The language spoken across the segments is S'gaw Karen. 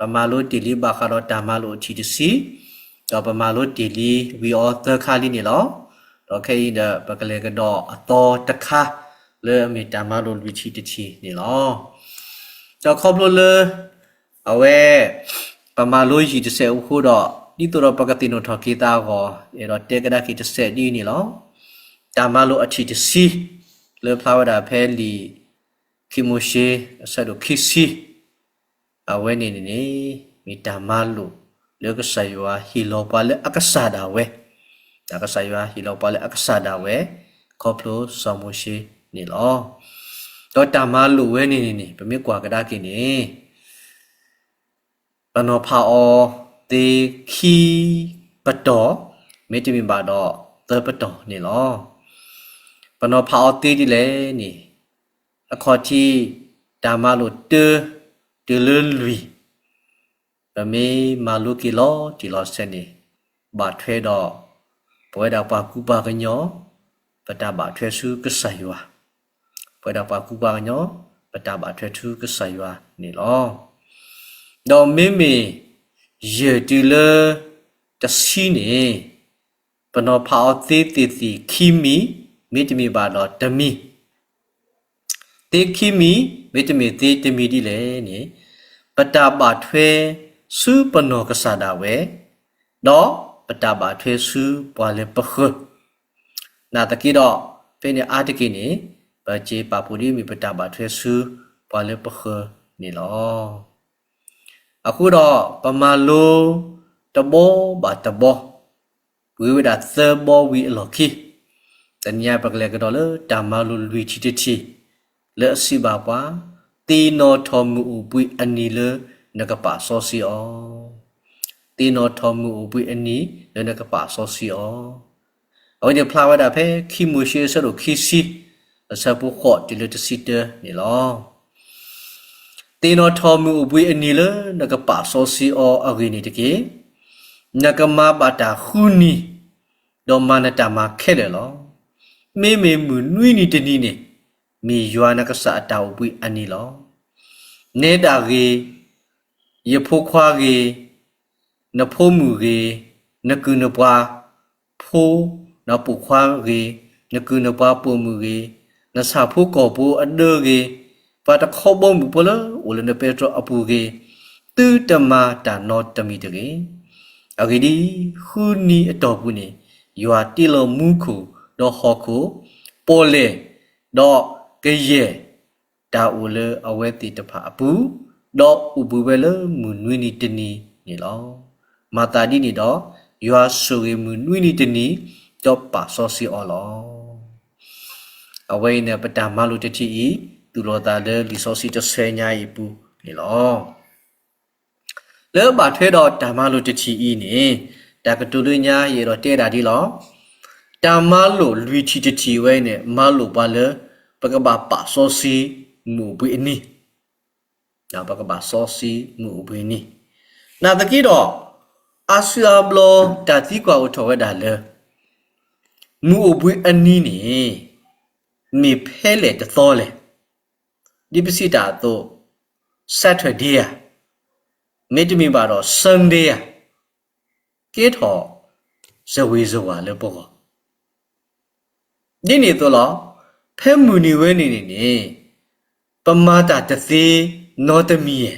ပမၤလိတ့ၢ်လံဘၣ်ဃးဒီးတၢ်မၤလိာ်အထံၣ်တဆံ, ဒီးပမၤလိတ့ၢ်လံဝံၤအီၤသၢခါလံန့ၣ်လီၤ. ဒီးခဲအံၤဒီး ပကလဲၤကဒီးအသီတခါ လၢအမ့ၢ်တၢ်မၤလိာ်လွံၢ်ထံၣ်တထံၣ်န့ၣ်လီၤ. ဒီးခီဖျိလၢ အဝဲ ပမၤလိယံာ်တစဲးအဃိဒီး ဒ်သိးဒီးပကသ့ၣ်နီၣ်ထီၣ်က့ၤသးအဂီၢ် အဲၣ်ဒိးတဲကဒါက့ၤတစဲးဒ်အံၤန့ၣ်လီၤ. တၢ်မၤလိာ်အထံၣ်တဆံ လၢဖျါဝဲဒၣ်ဖဲလံာ်ခံမိၤၡ့ အဆၢဒိၣ်ခံဆံ အဝဲန့ၣ်န့ၣ် မ့ၢ်တၢ်မၤလိာ်လၢကစၢ်ယွၤဟ့ၣ်လီၤပှၤလၢအကစၢ်ဒၣ်ဝဲ, တၢ်ကစၢ်ယွၤဟ့ၣ်လီၤပှၤလၢအကစၢ်ဒၣ်ဝဲ ခီဖျိစီၤမိၤၡ့န့ၣ်လီၤ. ဒီးတၢ်မၤလိာ်ဝဲန့ၣ်န့ၣ်န့ၣ် ပမ့ၢ်ကွၢ်ကဒါက့ၤန့ၣ် ပနီၤဖးအီၤသ့ခံပတီၢ်, မ့တမ့ၢ်ဘၣ်ဒီးသၢပတီၢ်န့ၣ်လီၤ. ပနီၤဖးအီၤသ့ဒ်လဲၣ်န့ၣ် အခီၣ်ထံး တၢ်မၤလိာ်တၢ တုၤလၢလွံၢ် ပမ့ၢ်မၤလိက့ၤလီၤတံၢ်လီၤဆဲးန့ၣ် ဘၣ်ထွဲဒီး ပဝဲဒၣ်ပှၤကူပှၤကညီ ပတၢ်ဘၣ်ထွဲဆူကစၢ်ယွၤ, ပဝဲဒၣ်ပှၤကူပှၤကညီ ပတၢ်ဘၣ်ထွဲဆူကစၢ်ယွၤန့ၣ်လီၤ. ဒီးမ့မ့ၢ် ယဲၢ်တုၤလၢတဆံန့ၣ် ပနီၤဖးအီၤသ့သ့ၣ်သ့ၣ်ခံမံၤ, မ့တမ့ၢ်ဘၣ်ဒီးတမံၤ သ့ခံမံၤ မ့တမ့ၢ်သ့တမံၤဒ်လဲၣ်န့ၣ် ပတၢ်ဘၣ်ထွဲဆူပနီၢ်ကစၢ်ဒၣ်ဝဲ, ဒီးပတၢ်ဘၣ်ထွဲဆူပှၤလၢပဃၢၤ, နာ်သက့ဒီး ဖဲန့ၣ်အါတက့ၢ်န့ၣ် ပစ့ပာ်ဖှိၣ်ဒ်မ့ၢ်ပတၢ်ဘၣ်ထွဲဆူပှၤလၢပဃၢၤန့ၣ်လီၤ. အဃိဒီးပမၤလိတဘီဘၣ်တဘီ ပှ့ၤဝဲဒၣ်သၢဘီဝံၤအလီၢ်ခံ, တနံၤအံၤပကလဲၤကဒီးလၢတၢ်မၤလိာ်လွံၢ်ထံၣ်တထံၣ် လၢအစံးဘၣ်ပှၤ, သ့ၣ်နီၣ်ထီၣ်မုၢ်အိၣ်ဘှံးအနံၤလၢနကပာ်စီဆှံအီၤ, သ့ၣ်နီၣ်ထီၣ်မုၢ်အိၣ်ဘှံးအနံၤလၢနကပာ်စီဆှံအီၤ. အဝဲန့ၣ်ဖျါဝဲဒၣ်ဖဲခံမိၤၡ့အဆၢဒိၣ်ခံဆံ အဆၢဖိဃိးတုၤလၢတဆံတၢန့ၣ်လီၤ. သ့ၣ်နီၣ်ထီၣ်မုၢ်အိၣ်ဘှံးအနံၤလၢနကပာ်စီဆှံအီၤအဂ့ၢ်န့ၣ်တက့ၢ်. နကမၤဘၣ်တၢ်ဃုနံၤ, ဒီးမၤနတၢ်မၤခဲလၢာ်လီၤ. မ့မ့ၢ်မုၢ်နွံနံၤတနံၤန့ၣ် မ့ၢ်ယွၤနကစၢ်အတၢ်အိၣ်ဘှံးအနံၤလီၤ. နဲဒၣ်ဂ့ၤ, ယဖိခွါဂ့ၤ, နဖိမုၣ်ဂ့ၤ, နကုၢ်နပှၤဖိ, နပိာ်ခွါဂ့ၤ, နကုၢ်နပှၤပိာ်မုၣ်ဂ့ၤ, နဆၣ်ဖိကီၢ်ဖိအဒၢဂ့ၤ, ပှၤတခီဘီမုၢ်ဖိလၢအိၣ်လၢနပဲတြီအပူၤဂ့ၤ, သုတမၤတၢ်နီတမံၤတဂ့ၤ. အဂ့ၢ်ဒ်အံၤ, ဃုနံၤအတီၢ်ပူၤန့ၣ် ယွၤတ့လီၤမူခိၣ်ဒီးဟီၣ်ခိၣ်, ပီၣ်လဲၣ်ဒီးကယဲၢ် တၢ်အိၣ်လၢအဝဲသ့ၣ်တဖၣ်အပူၤ, ဒီးအိၣ်ဘှံးဝဲလၢမုၢ်နွံနံၤတနံၤန့ၣ်လီၤ. မၤသးဒ်န့ၣ်ဒီး, ယွၤဆိၣ်ဂ့ၤမုၢ်နွံနံၤတနံၤ, ဒီးပာ်စီဆှံအီၤလီၤ. အဝဲအံၤန့ၣ် ပတၢ်မၤလိာ်တထံၣ်အံၤ သူၣ်လီၤသးလၢလံာ်စီဆှံတဆၢညါအံၤအပူၤန့ၣ်လီၤ. လၢဘၣ်ထွဲဒီးတၢ်မၤလိာ်တထံၣ်အံၤန့ၣ်, တၢ်ကတိၤလၢညါယအဲၣ်ဒိးတဲဒၣ်ဒ်လီၤ. တၢ်မၤလိာ်လွံၢ်ထံၣ်တထံၣ်ဝဲအံၤန့ၣ် မၤလိာ်ပှၤလၢ ပကဘၣ်ပာ်စီဆှံမုၢ်အိၣ်ဘှံးအနံၤ, ပကဘၣ်စီဆှံမုၢ်အိၣ်ဘှံးအနံၤ. နာ်သက့ဒီး, အါစုအါဘျီတၢ်သံကွၢ်အိၣ်ထီၣ်ဝဲဒၣ်လၢ မုၢ်အိၣ်ဘှံးအနံၤန့ၣ် မ့ၢ်ဖဲလဲၣ်တသီလဲၣ်. ဒ်ပစံးတၢ်အသိး, Saturday ဧါ, မ့တမ့ၢ်ဘၣ်ဒီး Sunday ဧါ, ကဲထီၣ်စၢၤဝ့ၤစၢၤဝးလၢပဂီၢ် ဒ်န့ၣ်အသိးလီၤ. ဖဲမုၢ်နံၤဝဲန့ၣ်န့ၣ်န့ၣ်, ပမၤတၢ်တသ့နီတမံၤဧါ,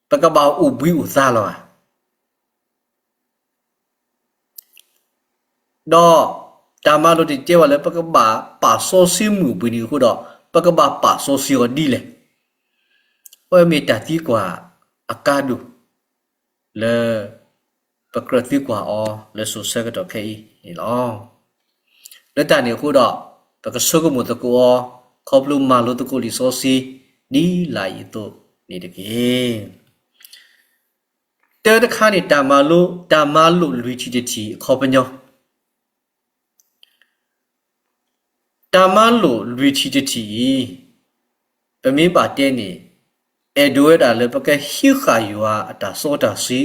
ပကဘၣ်အိၣ်ဘှံးအိၣ်သါလီၤဧါ. ဒီးတၢ်မၤလိာ်တထံၣ်တဲဝဲလၢ ပကဘၣ်ပာ်စီဆှံမုၢ်အိၣ်ဘှံးနံၤအဃိဒီး, ပကဘၣ်ပာ်စီဆှံအီၤဒ်လဲၣ်. အဝဲမ့ၢ်တၢ်သံကွၢ်အကါဒိၣ် လၢ ပကြၢးသံကွၢ်အီၤလၢစိၤဆၢကတီၢ်ခဲအံၤန့ၣ်လီၤ. လၢတၢ်န့ၣ်အဃိဒီး, ပကဆိကမိၣ်သကိးအီၤ, ခီဖျိမၤလိသကိးလံာ်စီဆှံ ဒ်လာ်အံၤအသိးန့ၣ်တက့ၢ်. တၢတခါန့ၣ် တၢ်မၤလိာ်, တၢ်မၤလိာ်လွံၢ်ထံၣ်တထံၣ်အခီပညီ တၢ်မၤလိာ်လွံၢ်ထံၣ်တထံၣ်အံၤ, ပမ့ၢ်ဘၣ်တဲန့ၣ်, အဲၣ်ဒိးဝဲဒၣ်လၢပကဟံးဃာ်ယွၤအတၢ်စီတၢ်ဆှံ,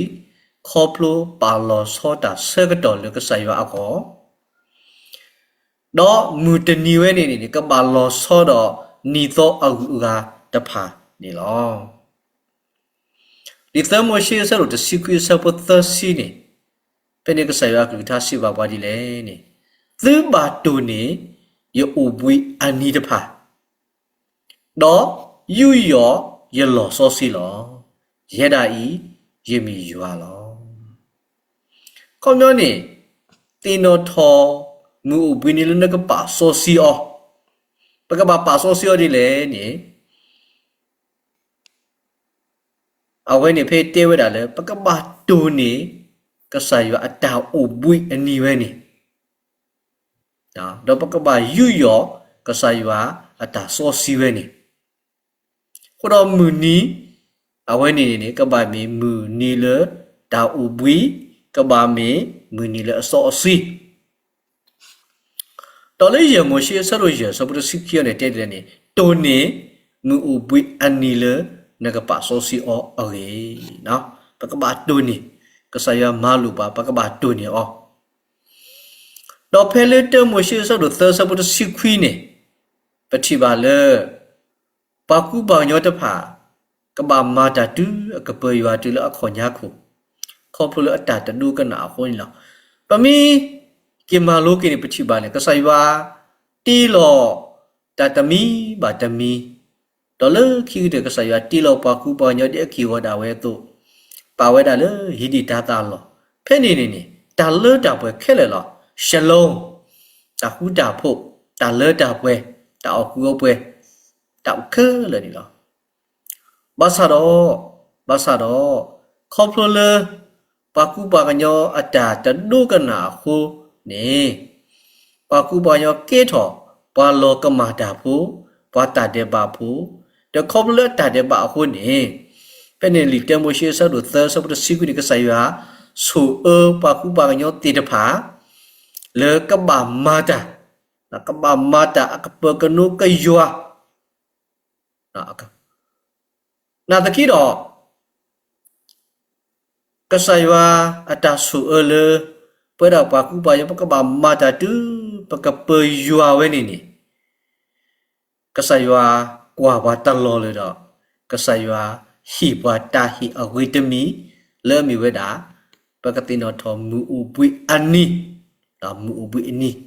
ခီဖျိပာ်လီၤဆီတၢ်ဆၢကတီၢ်လၢကစၢ်ယွၤအဂီၢ်, ဒီးမုၢ်တနံၤဝဲန့ၣ်န့ၣ် ကဘၣ်လီၤဆီဒီးနံၤသီအဂုၤအဂၤတဖၣ်န့ၣ်လီၤ. လံာ်သၢမိၤၡ့အဆၢဒိၣ်တဆံခွံအဆၢဖိသၢဆံန့ၣ်, ဖဲန့ၣ်ကစၢ်ယွၤအကလုၢ်ကထါစံးဘၣ်ပှၤဒ်လဲၣ်န့ၣ်, သုဘၣ်တိၢ်န့ၢ် ယအိၣ်ဘှံးအနံၤတဖၣ်, ဒီးယူးယီၣ်ယလီၢ်စီဆှံလီၤ. ယဲဒၣ်အံၤ ယမ့ၢ်ယွၤလီၤ. ခီပညီန့ၣ်, သ့ၣ်နီၣ်ထီၣ်မုၢ်အိၣ်ဘှံးနံၤလၢနကပာ်စီဆှံအီၤ, ပကဘၣ်ပာ်စီဆှံအီၤဒ်လဲၣ်န့ၣ်, အဝဲန့ၣ်ဖဲတဲဝဲဒၣ်လၢ ပကဘၣ်တိၢ်န့ၢ် ကစၢ်ယွၤအတၢ်အိၣ်ဘှံးအနံၤဝဲန့ၣ်, ဒီးပကဘၣ်ယူးယီၣ်ကစၢ်ယွၤအတၢ်စီဆှံဝဲန့ၣ်, အဃိဒီးမုၢ်နံၤ အဝဲန့ၣ်န့ၣ် ကဘၣ်မ့ၢ်မုၢ်နံၤလၢတၢ်အိၣ်ဘှံး, ကဘၣ်မ့ၢ်မုၢ်နံၤလၢအစီအဆှံ ဒီးလၢယဲၢ်မိၤၡ့အဆၢဒိၣ်ယဲၢ် အဆၢဖိတဆံခံအံၤန့ၣ် တဲဒ်လဲၣ်န့ၣ်, တိၢ်န့ၢ်မုၢ်အိၣ်ဘှံးအနံၤလၢနကပာ်စီဆှံအီၤအဂ့ၢ်. ပကဘၣ်တိၢ်န့ၢ်, ကစၢ်ယွၤမၤလိာ်ပှၤ ပကဘၣ်တိၢ်န့ၢ်အီၤ. ဒီးဖဲလၢတၢမိၤၡ့အဆၢဒိၣ်သၢ အဆၢဖိတဆံခွံန့ၣ်, ပထံၣ်ဘၣ်လၢ ပှၤကူပှၤကညီတဖၣ် ကဘၣ်မၤတၢ်တုၤအကပၢၤယွၤတုၤလၢအခီၣ်ညါခိၣ်, ခီဖျိလၢအတၢ်တဒိကနၣ်အဃိန့ၣ်လီၤ. ပမ့ၢ်က့ၤမၤလိက့ၤန့ၣ် ပထံၣ်ဘၣ်န့ၣ် ကစၢ်ယွၤတ့လီၤတၢ်တမံၤဘၣ်တမံၤ, ဒီးလၢခံကတၢၢ် ကစၢ်ယွၤတ့လီၤပှၤကူပှၤကညီဒ်အက့ၢ်အဂီၤဒၣ်ဝဲအသိး, ပာ်ဝဲဒၣ်လၢဟံးန့ၢ်တၤသၣ်လီၢ်, ဖဲန့ၣ်န့ၣ်န့ၣ် တၢ်လၢတၢ်ပှဲၤခဲလၢာ်လီၤ. Shalom, တၢ်ဃူတၢ်ဖိး, တၢ်လၢတၢ်ပှဲၤ, တၢ်အီၣ်ကူအီပှဲၤ, တၢ်အိၣ်ခဲလၢာ်န့ၣ်လီၤ. ဘၣ်ဆၣ်ဒီး, ဘၣ်ဆၣ်ဒီး, ခီဖျိလၢ ပှၤကူပှၤကညီအတၢ်တဒိကနၣ်အဃိန့ၣ်, ပှၤကူပှၤကညီကဲထီၣ် ပှၤလီၤကမၣ်တၢ်ဖိ, ပှၤတၢ်ဒဲးဘးဖိ, ဒီးခီဖျိလၢအတၢ်ဒဲးဘးအဃိန့ၣ်, ဖဲန့ၣ်လံာ်တၢမိၤၡ့အဆၢဒိၣ်သၢ အဆၢဖိတဆံခွံန့ၣ် ကစၢ်ယွၤဆိၣ်အၢပှၤကူပှၤကညီသ့ၣ်တဖၣ် လၢကဘၣ်မၤတၢ်, ကဘၣ်မၤတၢ်အကပၢၤကနိကယွၤ နာ်သက့ဒီး, ကစၢ်ယွၤအတၢ်ဆိၣ်အၢလၢ ပဝဲဒၣ်ပှၤကူပှၤကညီ ပကဘၣ်မၤတၢ်တုၤ ပကပၢၤယွၤဝဲန့ၣ်န့ၣ်, ကစၢ်ယွၤကွၢ်ပှၤတလီၤလၢၤဒီး, ကစၢ်ယွၤဟ့ၣ်ပှၤတၢ်ဟ့ၣ်အဂ့ၤတမံၤ လၢအမ့ၢ်ဝဲဒၣ် ပကသ့ၣ်နီၣ်ထီၣ်မုၢ်အိၣ်ဘှံးအနံၤ, မုၢ်အိၣ်ဘှံးအနံၤ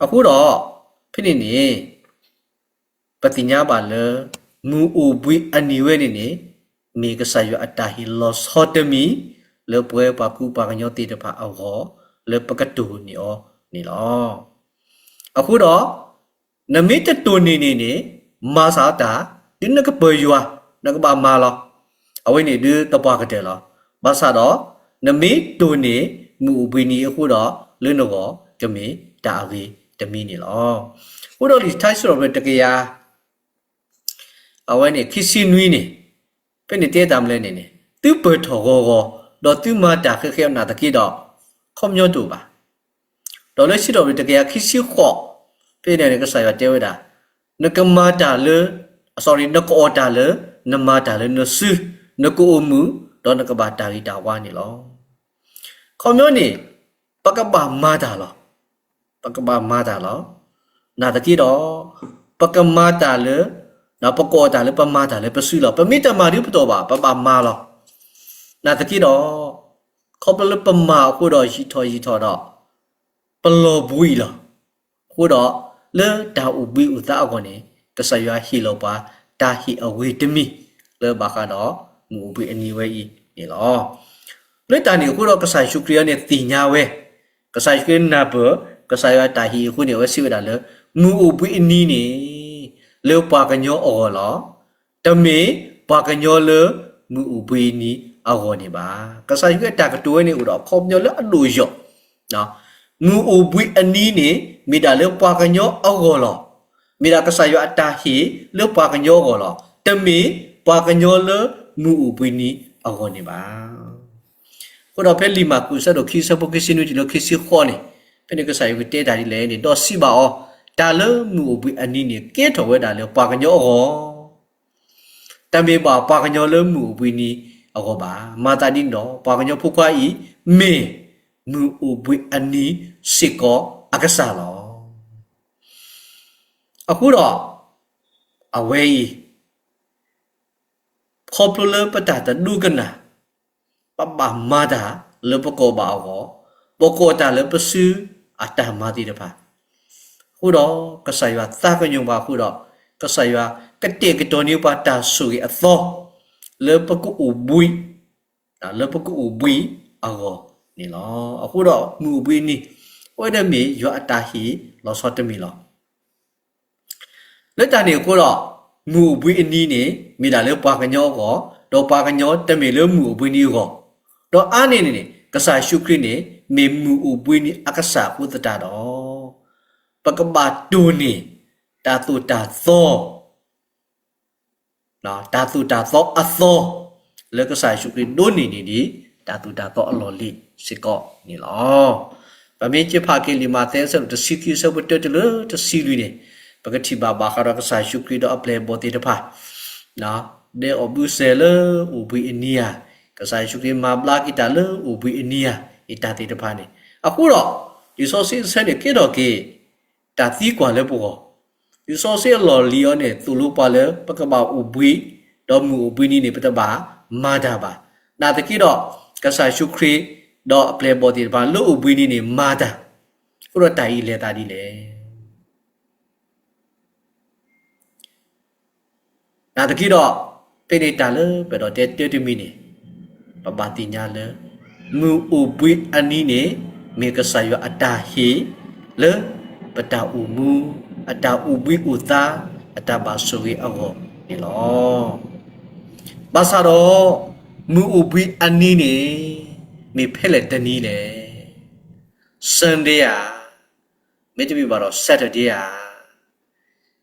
အဃိဒီး, ဖဲန့ၣ်န့ၣ်, ပသ့ၣ်ညါဘၣ်လၢ မုၢ်အိၣ်ဘှံးအနံၤဝဲန့ၣ်န့ၣ်, မ့ၢ်ကစၢ်ယွၤအတၢ်ဟ့ၣ်လီၤဆီတမံၤ လၢပဝဲပှၤကူပှၤကညီသ့ၣ်တဖၣ်အဂီၢ် လၢပကတိၢ်န့ၢ်အီၤန့ၣ်လီၤ. အဃိဒီး, နမ့ၢ်တတိၢ်န့ၢ်န့ၣ်န့ၣ်, မၤစၢ်တၢ်, တုၤနကပၢၤယွၤ, နကဘၣ်မၤလီၤ. အဝဲန့ၣ်ဒုးသပှၢ်ကတၢၢ်လီၤ. ဘၣ်ဆၣ်ဒီး, နမ့ၢ်တိၢ်န့ၢ်မုၢ်အိၣ်ဘှံးနံၤအဃိဒီး, လၢနဂီၢ်ကမ့ၢ်တၢ်အဂ့ၤတမံၤန့ၣ်လီၤ. အဃိဒီးလံာ်စံးထီၣ်ပတြၢၤတကယၤ အဝဲန့ၣ် ခံဆံနွံန့ၣ်, ဖဲန့ၣ်တဲတၢ်မနုၤလဲၣ်န့ၣ်န့ၣ်, သုပၢၢ်ထီၣ်ဂီၤဂီၤ, ဒီးသုမၤတၢ်ဃဲးဃဲးနာ်သက့ဒီး, ခီပညီတအိၣ်ဘၣ်. ဒီးလၢစံးထီၣ်ပတြၢၤတကယၤခံဆံဃိး, ဖဲန့ၣ်န့ၣ် ကစၢ်ယွၤတဲဝဲဒၣ်, နကမၤတၢ်လၢ, sorry, နကအီၣ်တၢ်လၢနမၤတၢ်လၢနစု, နကအိၣ်မုာ်, ဒီးနကဘၣ်တၢ်ဂ့ၤတၢ်ဝါန့ၣ်လီၤ. ခီပညီန့ၣ်, ပကဘၣ်မၤတၢ်လီၤ. ပကဘၣ်မၤတၢ်လီၤ. နာ်သက့ဒီး, ပကမၤတၢ်လၢ, ပကအီၣ်တၢ်လၢပမၤတၢ်လၢပစုလီၤ. ပမ့ၢ်တမၤဒုးပတအိၣ်ဘၣ်, ပဘၣ်မၤလီၤ. နာ်သက့ဒီး, ခီဖျိလၢပမၤအဃိဒီးယံာ်ထီၣ်ယံာ်ထီၣ်ဒီး, ပလီၤဘှံးလီၤ. အဃိဒီး, လၢတၢ်အိၣ်ဘှံးအိၣ်သါအဂီၢ်န့ၣ်, ကစၢ်ယွၤဟ့ၣ်လီၤပှၤတၢ်ဟ့ၣ်အဂ့ၤတမံၤ, လၢဘၣ်ဃးဒီး, မုၢ်အိၣ်ဘှံးအနံၤဝဲအံၤန့ၣ်လီၤ. လၢတၢ်န့ၣ်အဃိဒီးကစၢ်ယ့ၣ်ၡူးခရံာ်အံၤန့ၣ်သ့ၣ်ညါဝဲ, ကစၢ်ယ့ၣ်ၡူးခရံာ်နၢ်ပၢၢ်, ကစၢ်ယွၤတၢ်ဟ့ၣ်အဃိန့ၣ် အဝဲစံးဝဲဒၣ်လၢ, မုၢ်အိၣ်ဘှံးအနံၤန့ၣ်, လၢပှၤကညီအဂီၢ်လီၤ. တမ့ၢ်ပှၤကညီလၢမုၢ်အိၣ်ဘှံးနံၤအဂီၢ်န့ၣ်ဘၣ်. ကစၢ်ယ့ၣ်ၡူးခရံာ်အတၢ်ကတိၤဝဲန့ၣ်အိၣ်ဒီးအခီပညီလၢအဒိၣ်အယိာ် မုၢ်အိၣ်ဘှံးအနံၤန့ၣ် မ့ၢ်ဒၣ်လၢပှၤကညီအဂီၢ်လီၤ. မ့ၢ်ဒၣ်ကစၢ်ယွၤအတၢ်ဟ့ၣ်လၢပှၤကညီအဂီၢ်လီၤ. တမ့ၢ်ပှၤကညီလၢမုၢ်အိၣ်ဘှံးနံၤအဂီၢ်န့ၣ်ဘၣ်. အဃိဒီးဖဲလံာ်မၢ်ကူးအဆၢဒိၣ်ခံ အဆၢဖိခံဆံနွံတုၤလၢခံဆံဃိးန့ၣ်, ဖဲန့ၣ်ကစၢ်ယွၤကတဲတၢ်ဒ်လဲၣ်န့ၣ်, ဒီးစံးဘၣ်အီၤ, တၢ်လၢမုၢ်အိၣ်ဘှံးအနံၤန့ၣ် ကဲထီၣ်ဝဲဒၣ်လၢပှၤကညီအဂီၢ် တမ့ၢ်ဘၣ်ပှၤကညီလၢမုၢ်အိၣ်ဘှံးနံၤအဂီၢ်ဘၣ်. မၤသးဒ်န့ၣ်ဒီး ပှၤကညီဖိခွါအံၤ မ့ၢ်မုၢ်အိၣ်ဘှံးအနံၤစ့ၢ်ကီးအကစၢ်လီၤ. အဃိဒီး အဝဲအံၤ ခ ခီဖျိလၢပတၢ်တဒိကနၣ် ပဘၣ်မၤတၢ်လၢပကိးဘၣ်အဂီၢ်, ပကိးတၢ်လၢပစုအတၢ်မၤသ့ၣ်တဖၣ်, အဃိဒီးကစၢ်ယွၤသးကညီၤပှၤအဃိဒီး, ကစၢ်ယွၤကတဲာ်ကတီၤန့ၢ်ပှၤတၢ်ဆိၣ်ဂ့ၤအသီ လၢပကအိၣ်ဘှံး, လၢပကအိၣ်ဘှံးအဂီၢ်န့ၣ်လီၤ. အဃိဒီးမုၢ်အိၣ်ဘှံးအနံၤ, အဝဲဒၣ်မ့ၢ်ယွၤအတၢ်ဟ့ၣ်လီၤဆီတမံၤလီၤ. လၢတၢ်န့ၣ်အဃိဒီး, မုၢ်အိၣ်ဘှံးအနံၤန့ၣ် မ့ၢ်ဒၣ်လၢပှၤကညီအဂီၢ်, ဒီးပှၤကညီတမ့ၢ်လၢမုၢ်အိၣ်ဘှံးနံၤအဂီၢ်, ဒီးအါန့ၢ်န့ၣ်န့ၣ် ကစၢ်ယ့ၣ်ၡူးခရံာ်န့ၣ် မ့ၢ်မုၢ်အိၣ်ဘှံးနံၤအကစၢ်အဃိသတးဒီး, ပကဘၣ်တိၢ်န့ၢ် တၢ်သိၣ်တၢ်သီ တၢ်သိၣ်တၢ်သီအသီ လၢကစၢ်ယ့ၣ်ၡူးခရံာ်ဒိးန့ၢ်န့ၢ်ဒံး တၢ်သိၣ်တၢ်သီအလီၢ်လံၤစ့ၢ်ကီးန့ၣ်လီၤ. ပမ့ၢ်က့ၤဖးက့ၤလံာ်မးသဲအဆၢဒိၣ်တဆံခံ အဆၢဖိတၢတုၤလၢတဆံလွံၢ်န့ၣ်, ပကထံၣ်ဘၣ်ဘၣ်ဃးဒီးကစၢ်ယ့ၣ်ၡူးခရံာ်ဒီးအပျဲၢ်အဘီၣ်သ့ၣ်တဖၣ် ဒဲးအီၣ်ဘုစဲၤလၢအိၣ်ဘှံးအနံၤဧါ, ကစၢ်ယ့ၣ်ၡူးခရံာ်မၤဘျါက့ၤတၢ်လၢအိၣ်ဘှံးအနံၤဧါ, အတၢ်သ့ၣ်တဖၣ်န့ၣ်. အဃိဒီး, လံာ်စီဆှံအဆၢန့ၣ် ကဲထီၣ်က့ၤ တၢ်သံကွၢ်လၢပဂီၢ်, လံာ်စီဆှံအလီၢ်လံၤအံၤန့ၣ် သိၣ်လိပှၤလၢပကဘၣ်အိၣ်ဘှံး, ဒီးမုၢ်အိၣ်ဘှံးနံၤန့ၣ် ပတဘၣ်မၤတၢ်ဘၣ်. နာ်သက့ဒီး, ကစၢ်ယ့ၣ်ၡူးခရံာ် ဒီးအပျဲၢ်အဘီၣ်သ့ၣ်တဖၣ် လၢအိၣ်ဘှံးနံၤန့ၣ်မၤတၢ်, အဃိဒီးတၢ်အံၤလဲၤသးဒ်လဲၣ်. နာ်သက့ဒီး, ဖဲန့ၣ်တၢ်လၢပအဲၣ်ဒိးတဲတၢ်တမံၤန့ၣ်, ပဘၣ်သ့ၣ်ညါလၢ မုၢ်အိၣ်ဘှံးအနံၤန့ၣ် မ့ၢ်ကစၢ်ယွၤအတၢ်ဟ့ၣ် လၢပတၢ်အိၣ်မူ, အတၢ်အိၣ်ဘှံးအိၣ်သါ, အတၢ်ဘၣ်ဆိၣ်ဂ့ၤအဂီၢ်န့ၣ်လီၤ. ဘၣ်ဆၣ်ဒီး, မုၢ်အိၣ်ဘှံးအနံၤန့ၣ် မ့ၢ်ဖဲလဲၣ်တနံၤလဲၣ်. Sunday ဧါ, မ့တမ့ၢ်ဘၣ်ဒီး Saturday ဧါ.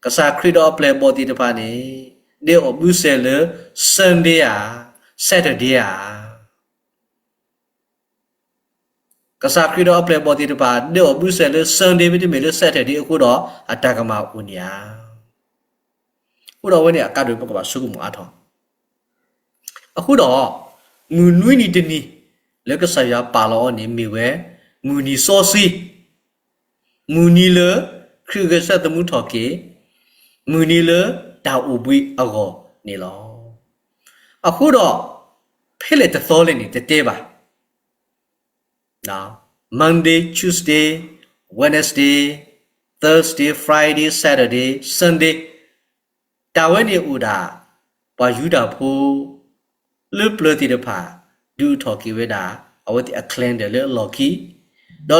ကစၢ်ခရံာ်ဒီးအပျဲၢ်အဘီၣ်သ့ၣ်တဖၣ်န့ၣ် ဒဲးအီၣ်ဘုစဲၤလၢ Sunday ဧါ, Saturday ဧါ. ကစၢ်ခရံာ်ဒီးအပျဲၢ်အဘီၣ်သ့ၣ်တဖၣ် ဒဲးအီၣ်ဘုစဲၤလၢ Sunday မ့တမ့ၢ်လၢ Saturday အဃိဒီး အတၢ်ကမၣ်အိၣ်န့ၣ်ဧါ. အဃိဒီးအဝဲန့ၣ်အကါဒိၣ်ပကဘၣ်ဆိကမိၣ်အါထီၣ်. အဃိဒီး, မုၢ်နွံနံၤတနံၤ လၢကစၢ်ယွၤပာ်လီၤအီၤန့ၣ် မ့ၢ်ဝဲ မုၢ်နံၤစီဆှံ, မုၢ်နံၤလၢ ခရံာ်ဂဲၤဆၢထၢၣ်သမူထီၣ်က့ၤ, မုၢ်နံၤလၢတၢ်အိၣ်ဘှံးအဂီၢ်န့ၣ်လီၤ. အဃိဒီး, ဖဲလဲၣ်တသီလဲၣ်န့ၣ် တတဲဘၣ် Monday, Tuesday, Wednesday, Thursday, Friday, Saturday, Sunday, တၢ်ဝဲန့ၣ်အိၣ်ဒၣ် ပှၤယူဒၤဖိ လၢပျၢၤသ့ၣ်တဖၣ် ဒုးအိၣ်ထီၣ်က့ၤဝဲဒၣ် အဝဲသ့ၣ်အ calendar လၢအလီၢ်ခံ, ဒီး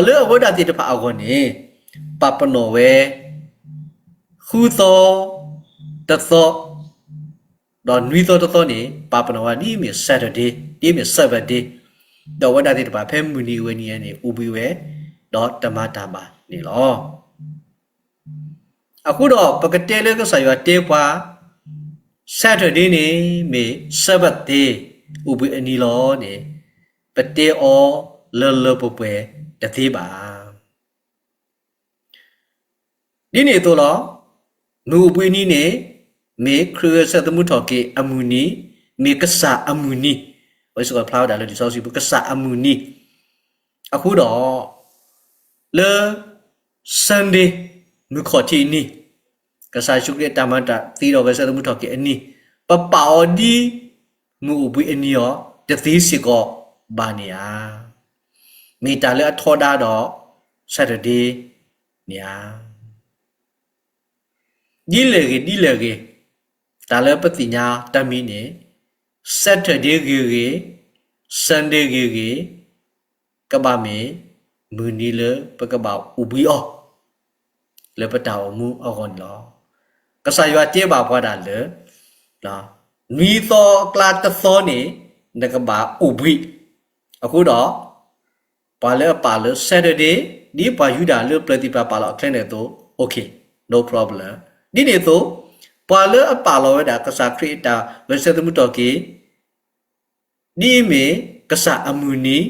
လၢအဝဲဒၣ်သ့ၣ်တဖၣ်အဂီၢ်န့ၣ် ပာ်ပနီၣ်ဝဲ ဃုသီတသီ ဒီးနွံသီတသီန့ၣ် ပာ်ပနီၣ်ဝဲဒ်အမ့ၢ် Saturday, ဒ်အမ့ၢ် Sabbath day, ဒီးအဝဲဒၣ်သ့ၣ်တဖၣ် ဖဲမုၢ်နံၤအဝဲန့ၣ်န့ၣ် အိၣ်ဘှံးဝဲ ဒီးတမၤတၢ်ဘၣ်န့ၣ်လီၤ. အဃိဒီးပကတဲလၢကစၢ်ယွၤတဲပှၤ Saturday န့ၣ် မ့ၢ် Sabbath day, အိၣ်ဘှံးအနံၤလီၤန့ၣ် ပတဲအီၤလၢလၢပှဲၤပှဲၤတသ့ဘၣ်. ဒ်န့ၣ်အသိးလီၤ. မုၢ်အိၣ်ဘှံးအနံၤန့ၣ် မ့ၢ်ခရံာ်ဂဲၤဆၢထၢၣ်သမူထီၣ်က့ၤအမုၢ်နံၤ, မ့ၢ်ကစၢ်အမုၢ်နံၤ, အဝဲစ့ၢ်ကီးဖျါဝဲဒၣ်လၢလံာ်စီဆှံပူၤ ကစၢ်အမုၢ်နံၤ. အဃိဒီး လၢ Sunday မုၢ်ခီၣ်ထံးအနံၤ, ကစၢ်ယ့ၣ်ၡူးခရံာ်အတၢ်မၤတၢ်သ့ဒီးဂဲၤဆၢထၢၣ်သမူထီၣ်က့ၤအနံၤ, ပပာ်အီၤဒ်မုၢ်အိၣ်ဘှံးအနံၤအီၤ တသ့စ့ၢ်ကီးဘၣ်န့ၣ်ဧါ. မ့ၢ်တၢ်လၢအထီဒါဒီး Saturday န့ၣ်ဧါ. ဒ်လဲၣ်ဂ့ၤ ဒ်လဲၣ်ဂ့ၤ, တၢ်လၢပသ့ၣ်ညါတမံၤန့ၣ် Saturday ဂ့ၤဂ့ၤ, Sunday ဂ့ၤဂ့ၤ, ကဘၣ်မ့ၢ်မုၢ်နံၤလၢပကဘၣ်အိၣ်ဘှံးအီၤ လၢပတၢ်အိၣ်မူအဂီၢ်န့ၣ်လီၤ. ကစၢ်ယွၤတဲဘၣ်ပှၤဒၣ်လၢ နွံသီအကျါတသီန့ၣ် နကဘၣ်အိၣ်ဘှံး. အဃိဒီး ပှၤလၢအပာ်လၢ Saturday ဒ်ပှၤယူဒၤလၢပျၢၤသ့ၣ်တဖၣ်ပာ်လီၤအ calendar အသိး okay, no problem. ဒ်န့ၣ်အသိး ပှၤလၢအပာ်လီၤဝဲဒၣ်ကစၢ်ခရံာ်အတၢ်ဂဲၤဆၢထၢၣ်သမူထီၣ်က့ၤ ဒ်အမ့ၢ်ကစၢ်အမုၢ်နံၤ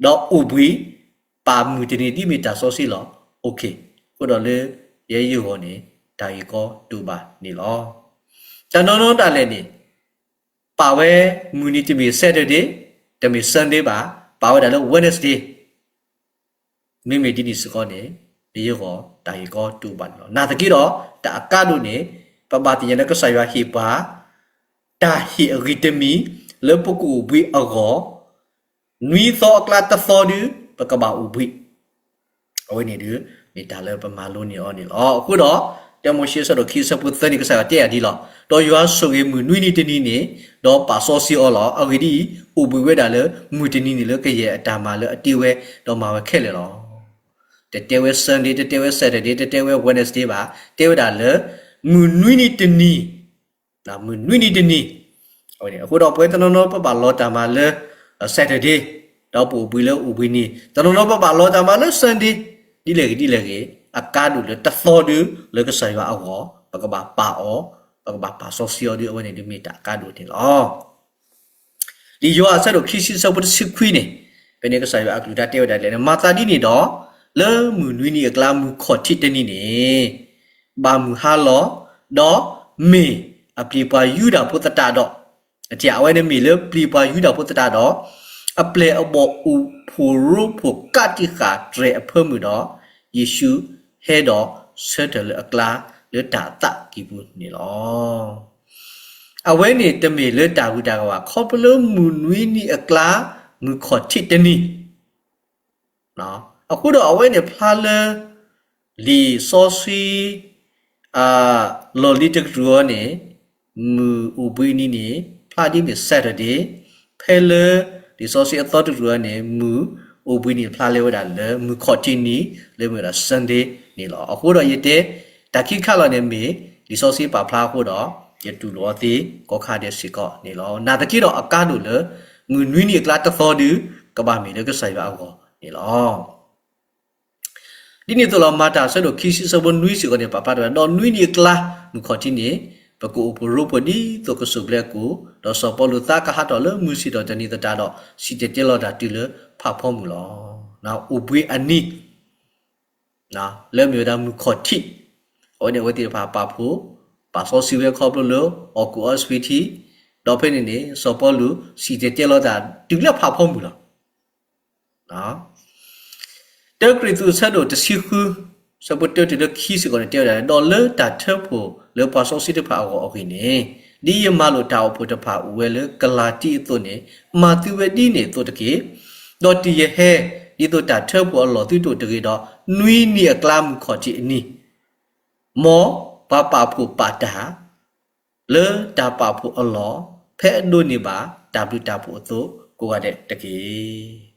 ဒီးအိၣ်ဘှံး ပာ်မုၢ်တနံၤ ဒ်အမ့ၢ်တၢ်စီဆှံလီၤ. Okay, အဃိဒီးလၢ ယဲယဂီၢ်န့ၣ် တၢ်ဂ့ၢ်ကီဒိၣ်ဘၣ်န့ၣ်လီၤ. တနီၤနီၤဒၣ်လဲာ်န့ၣ် ပာ်ဝဲမုၢ်နံၤတမ့ၢ် Saturday, တမ့ၢ် Sunday ဘၣ်, ပာ်ဝဲဒၣ်လၢ Wednesday, မ့မ့ၢ်ဒ်န့ၣ်စ့ၢ်ကီးန့ၣ် ယဲယဂီၢ်တၢ်ဂ့ၢ်ကီဒိၣ်ဘၣ်န့ၣ်လီၤ. နာ်သက့ဒီး တၢ်အကါဒိၣ်န့ၣ် ပဘၣ်သ့ၣ်ညါလၢကစၢ်ယွၤဟ့ၣ်ပှၤ တၢ်ဟ့ၣ်အဂံၢ်တမံၤ လၢပကအိၣ်ဘှံးအဂီၢ်, နွံသီအကျါတသီဒု ပကဘၣ်အိၣ်ဘှံး. အဝဲန့ၣ်ဒု မ့ၢ်တၢ်လၢပမၤလိန့ၢ်အီၤန့ၣ်လီၤ. အဃိဒီး တၢမိၤၡ့အဆၢဒိၣ်ခံ အဆၢဖိသၢန့ၣ် ကစၢ်ယွၤတဲယၤဒ်လီၤ. ဒီးယွၤဆိၣ်ဂ့ၤမုၢ်နွံနံၤတနံၤန့ၣ်, ဒီးပာ်စီဆှံအီၤလီၤ. အဂ့ၢ်ဒ်အံၤ, အိၣ်ဘှံးဝဲဒၣ်လၢမုၢ်တနံၤန့ၣ် လၢကယဲၢ်အတၢ်မၤလၢအတ့ဝဲ, ဒီးမၤဝဲခဲလၢာ်လီၤ. တတဲဝဲ Sunday, တတဲဝဲ Saturday, တတဲဝဲ Wednesday ဘၣ်, တဲဝဲဒၣ်လၢ မုၢ်နွံနံၤတနံၤ, မုၢ်နွံနံၤတနံၤ. အဃိဒီးပဝဲတနီၤနီၤ ပဘၣ်လီၤတၢ်မၤလၢ Saturday, ဒီးပအိၣ်ဘှံးလၢအိၣ်ဘှံးနံၤ, တနီၤနီၤပဘၣ်လီၤတၢ်မၤလၢ Sunday, ဒ်လဲၣ်ဂ့ၤဒ်လဲၣ်ဂ့ၤ, အကါဒိၣ်လၢတသီဒု လၢကစၢ်ယွၤအဂီၢ် ပကဘၣ်ပာ်အီၤ, ပကဘၣ်ပာ်စီဆှံအီၤဒု အဝဲန့ၣ်ဒုမ့ၢ်တၢ်အကါဒိၣ်န့ၣ်လီၤ. လံာ်ယိၤဟၣ်အဆၢဒိၣ်ခံဆံ အဆၢဖိတဆံခွံန့ၣ်, ဖဲန့ၣ်ကစၢ်ယွၤအကလုၢ်တၢ်တဲဝဲဒၣ်လဲၣ်န့ၣ်, မၤသးဒ်န့ၣ်ဒီး, လၢမုၢ်နွံနံၤအကျါ မုၢ်ခီၣ်ထံးတနံၤန့ၣ် ဘၣ်မုၢ်ဟါလီၤ, ဒီးမ့ၢ်အပျံၤပှၤယူဒၤဖိသတးဒီး, အဝဲန့ၣ်မ့ၢ်လၢပျံၤပှၤယူဒၤဖိသတးဒီး, အပျဲၢ်အဘီၣ်အိၣ်ဖှိၣ်ရိဖှိၣ်ကးတံာ်ဃာ်တြဲၤအဖၢမုၢ်ဒီး, ယ့ၣ်ၡူးဟဲဒီးဆၢထၢၣ်လၢအကျါ လၢတၢ်သးကံၢ်ပူၤန့ၣ်လီၤ. အဝဲန့ၣ်တမ့ၢ်လၢတၢ်ဂုၤတၢ်ဂၤဘၣ်, ခီဖျိလၢမုၢ်နွံနံၤအကျါ မုၢ်ခီၣ်ထံးတနံၤ အဃိဒီးအဝဲန့ၣ်ဖျါလၢ လံာ်စီဆှံ လီၢ်လံၤတကတြူၢ်အံၤန့ၣ်, မုၢ်အိၣ်ဘှံးနံၤန့ၣ် ဖျါဒ်မ့ၢ် Saturday, ဖဲလၢ လံာ်စီဆှံအသီတကတြူၢ်အံၤန့ၣ် မုၢ်အိၣ်ဘှံးနံၤဖျါလၢဝဲဒၣ်လၢမုၢ်ခီၣ်ထံးနံၤ လၢမ့ၢ်ဝဲဒၣ် Sunday န့ၣ်လီၤ. အဃိဒီးယတဲ တၢ်ခံခါလီၤန့ၣ်မ့ၢ် လံာ်စီဆှံပာ်ဖျါအဃိဒီး ယတူၢ်လိာ်အီၤသ့ကိးခါဒဲးစ့ၢ်ကီးန့ၣ်လီၤ. နာ်သက့ဒီးအကါဒိၣ်လၢ မုၢ်နွံနံၤအကျါတသီဒု ကဘၣ်မ့ၢ်လၢကစၢ်ယွၤအဂီၢ်န့ၣ်လီၤ. ဒ်န့ၣ်အသိးလီၤ မၤတၢ်အဆၢဒိၣ်ခံဆံ အဆၢဖိနွံစ့ၢ်ကီးန့ၣ် ပာ်ဖျါထီၣ်ဝဲဒၣ်, ဒီးနွံနံၤအကျါ မုၢ်ခီၣ်ထံးန့ၣ် ပကအိၣ်ဖှိၣ်ရိဖှိၣ်ဒ်သိးကစိၢ်ဘျဲးအကူၣ်, ဒီးစီၤပီလူးသးကဟးထီၣ်လၢမုၢ်ဆ့ၣ်ထီၣ်တနံၤသတးဒီး စံၣ်တဲၤတဲလီၤတၢ်တုၤလၢဖးဖီမုၢ်လီၤ. အိၣ်ဘှံးအနံၤ လၢမ့ၢ်ဝဲဒၣ်မုၢ်ခီၣ်ထံး, အဝဲန့ၣ်အဝဲသ့ၣ်တဖၣ်ပာ်ဖှိၣ်, ပာ်စီဆှံဝဲခီဖျိလၢအီၣ်ကူၣ်အီစပံးထံ, ဒီးဖဲန့ၣ်န့ၣ် စီၤပီလူး စံၣ်တဲၤတဲလီၤတၢ်တုၤလၢဖးဖီမုၢ်လီၤ. တၢကရံၣ်သူး အဆၢဒိၣ်တဆံဃု အဆၢဖိတၢတုၤလၢခံစ့ၢ်ကီးန့ၣ် တဲဝဲဒၣ်, ဒီးလၢတၢ်ထၢဖှိၣ်လၢပှၤစီဆှံတဖၣ်အဂီၢ်အဂ့ၢ်န့ၣ်, ဒ်ယမၤလိာ်တၢ်အိၣ်ဖှိၣ်တဖၣ်အိၣ်ဝဲလၢကလၤတံအသိးန့ၣ်, မၤသုဝဲဒ်န့ၣ်အသိးတက့ၢ်. ဒီးတုၤယဟဲ, ဒ်သိးတၢ်ထၢဖှိၣ်အလီၢ်သုတအိၣ်တဂ့ၤဒီး, နွံနံၤအကျါမုၢ်ခီၣ်ထံးအနံၤ, မ်ပှၤပာ်ဖှိၣ်ပာ်တၢ် လၢတၢ်ပာ်ဖှိၣ်အလီၢ်, ဖဲအဒိးန့ၢ်ဘၣ်တၢ်ဘျုးတၢ်ဖှိၣ်အသိးကိးဂၤဒဲးတက့ၢ်.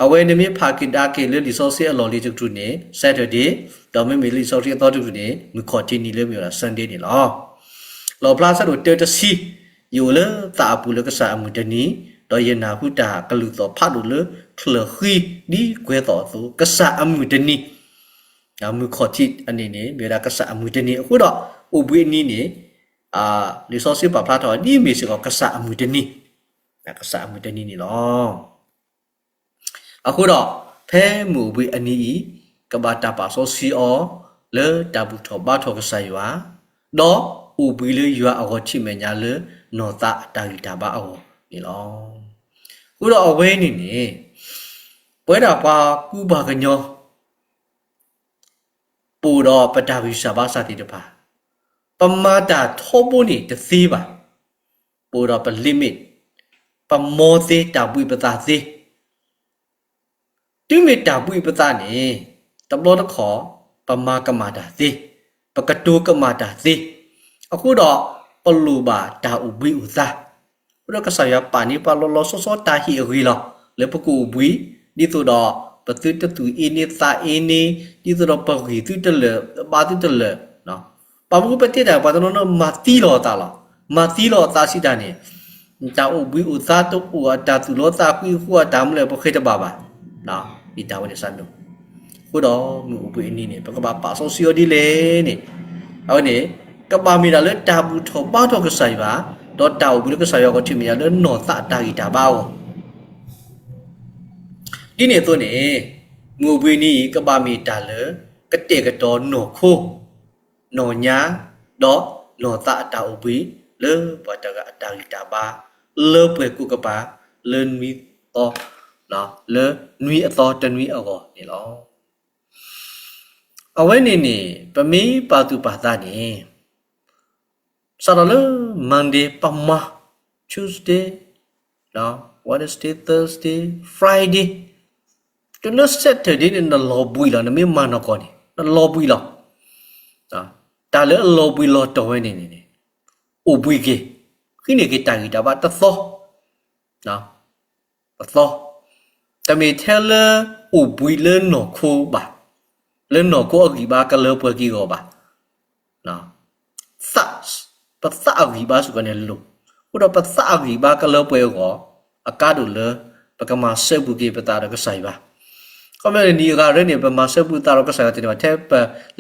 အဝဲန့ၣ်မ့ၢ်ဖးကဒါက့ၤလၢလံာ်စီဆှံအလီၢ်လံၤတကတြူၢ်န့ၣ် Saturday, ဒီးမ့မ့ၢ်လၢလံာ်စီဆှံအသီတကတြူၢ်န့ၣ် မုၢ်ခီၣ်ထံးနံၤလၢမ့ၢ်ဝဲဒၣ် Sunday န့ၣ်လီၤ. လီၣ်ဖျါအဆၢဒိၣ်တၢတဆံ, ယအိၣ်လၢသးအပူၤလၢကစၢ်အမုၢ်တနံၤ, ဒီးယနၢ်ဟူတၢ်ကလုၢ်သီၣ်ဖးဒိၣ်လၢချၢၣ်ဃံဒ်ကွဲၤသီၣ်အသိး, ကစၢ်အမုၢ်တနံၤ မုၢ်ခီၣ်ထံးအနံၤန့ၣ် မ့ၢ်ဝဲဒၣ်ကစၢ်အမုၢ်တနံၤ, အဃိဒီး အိၣ်ဘှံးအနံၤန့ၣ် လံာ်စီဆှံပာ်ဖျါထီၣ်ဒ်မ့ၢ်စ့ၢ်ကီးကစၢ်အမုၢ်တနံၤ, ကစၢ်အမုၢ်တနံၤန့ၣ်လီၤ. အဃိဒီး ဖဲမုၢ်အိၣ်ဘှံးအနံၤအံၤ ကဘၣ်တၢ်ပာ်စီဆှံအီၤ လၢတၢ်ဘူၣ်ထီၣ်ဘါထီၣ်ကစၢ်ယွၤ, ဒီးအိၣ်ဘှံးလၢယွၤအဂီၢ်ထံးမဲာ်ညါလၢနီၢ်သးအတၢ်ဂံၢ်တၢ်ဘါအဂီၢ်န့ၣ်လီၤ. အဃိဒီးအဝဲန့ၣ်န့ၣ် ပဝဲဒၣ်ပှၤကူပှၤကညီ ပအိၣ်ဒီးပတၢ်ဂံၢ်စၢ်ဘါစၢ်သ့ၣ်တဖၣ်, ပမၤတၢ်ထီဘိန့ၣ်တသ့ဘၣ်. ပအိၣ်ဒီးပ limit, ပမီသ့ တၢ်ဘှံးပသးသ့, တုၤမ့ၢ်တၢ်ဘှံးပသးန့ၣ် တဘျီတခီၣ် ပမၤကမၣ်တၢ်သ့, ပကတိၤကမၣ်တၢ်သ့, အဃိဒီး ပလိၣ်ဘၣ်တၢ်အိၣ်ဘှံးအိၣ်သါ အဃိဒီးကစၢ်ယွၤပာ်န့ၢ်ပှၤလီၤလီၤဆီဆီတၢ်ဟ့ၣ်အဂ့ၢ်လီၤ. လၢပကအိၣ်ဘှံး ဒ်သိးဒီး ပသုတသူၣ်အ့န့သးအ့န့, ဒ်သိးဒီးပဂံၢ်သုတလၢာ်, ဘါသုတလၢာ်, ပမ့ၢ်ပတဲတၢ် ပှၤတနီၤနီၤမၤသံလီၤအသးလီၤ. မၤသံလီၤအသးစံးတၢ်န့ၣ်, တၢ်အိၣ်ဘှံးအိၣ်သါတအိၣ်အတၢ်သူၣ်လီသးကွံအဃိအတၢ်မလဲၣ် ပဃ့တဘၣ်ဘၣ်. မ့ၢ်တၢ်ဝဲန့ၣ်စ့ၢ်ကီး, အဃိဒီးမုၢ်အိၣ်ဘှံးအနံၤန့ၣ် ပကဘၣ်ပာ်စီဆှံအီၤဒ်လဲၣ်န့ၣ်, အဝဲန့ၣ် ကဘၣ်မ့ၢ်ဒၣ်လၢတၢ်ဘူၣ်ထီၣ်ဘါထီၣ်ကစၢ်ယွၤ, ဒီးတၢ်အိၣ်ဘှံးလၢကစၢ်ယွၤအဂီၢ်ထံးမဲာ်ညါလၢနီၢ်သးအတၢ်ဂံၢ်တၢ်ဘါအဂီၢ် ဒ်န့ၣ်အသိးန့ၣ်, မုၢ်အိၣ်ဘှံးနံၤအံၤ ကဘၣ်မ့ၢ်တၢ်လၢ ကတဲာ်ကတီၤနီၢ်ခိ, နီၢ်ညါ, ဒီးနီၢ်သးအတၢ်အိၣ်ဘှံး လၢပှၤတဂၤအတၢ်ဂံၢ်တၢ်ဘါ, လၢပှဲၤကိးကပၤ, လၢနွံသီ, လၢနွံအသီတနွံအဂီၢ်န့ၣ်လီၤ. အဝဲန့ၣ်န့ၣ် ပမ့ၢ်ပာ်သူၣ်ပာ်သးန့ၣ် စးထီၣ်လၢ Monday ပမၤ, Tuesday, Wednesday, Thursday, Friday, တုၤလၢ Saturday န့ၣ် နလီၤဘှံးလီၤ, နမ့ၢ်မၤနီၢ်ကီၢ်န့ၣ် နလီၤဘှံးလီၤ. တၢ်လၢအလီၤဘှံးလီၤတီၤဝဲန့ၣ်န့ၣ် အိၣ်ဘှံးက့ၤ, ဃုန့ၢ်က့ၤတၢ်ဂံၢ်တၢ်ဘါတသီ ပသီ, တမ့ၢ်ထဲလၢအိၣ်ဘှံးလၢနီၢ်ခိဘၣ်, လၢနီၢ်ခိအဂံၢ်ဘါကလၢပှဲၤက့ၤအဂီၢ်ဘၣ်. ပသးအဂံၢ်ဘါစ့ၢ်ကီးန့ၣ်လိၣ်, အဃိဒီးပသးအဂံၢ်ဘါကလၢပှဲၤအဂီၢ်, အကါဒိၣ်လၢ ပကမၤစဲဘူးက့ၤပသးဒီးကစၢ်ယွၤ. ခီပညီန့ၣ် နံၣ်အဂၤရၢန့ၣ် ပမၤစဲဘူးသးဒီးကစၢ်ယွၤတန့ၢ်ဘၣ်, ထဲပ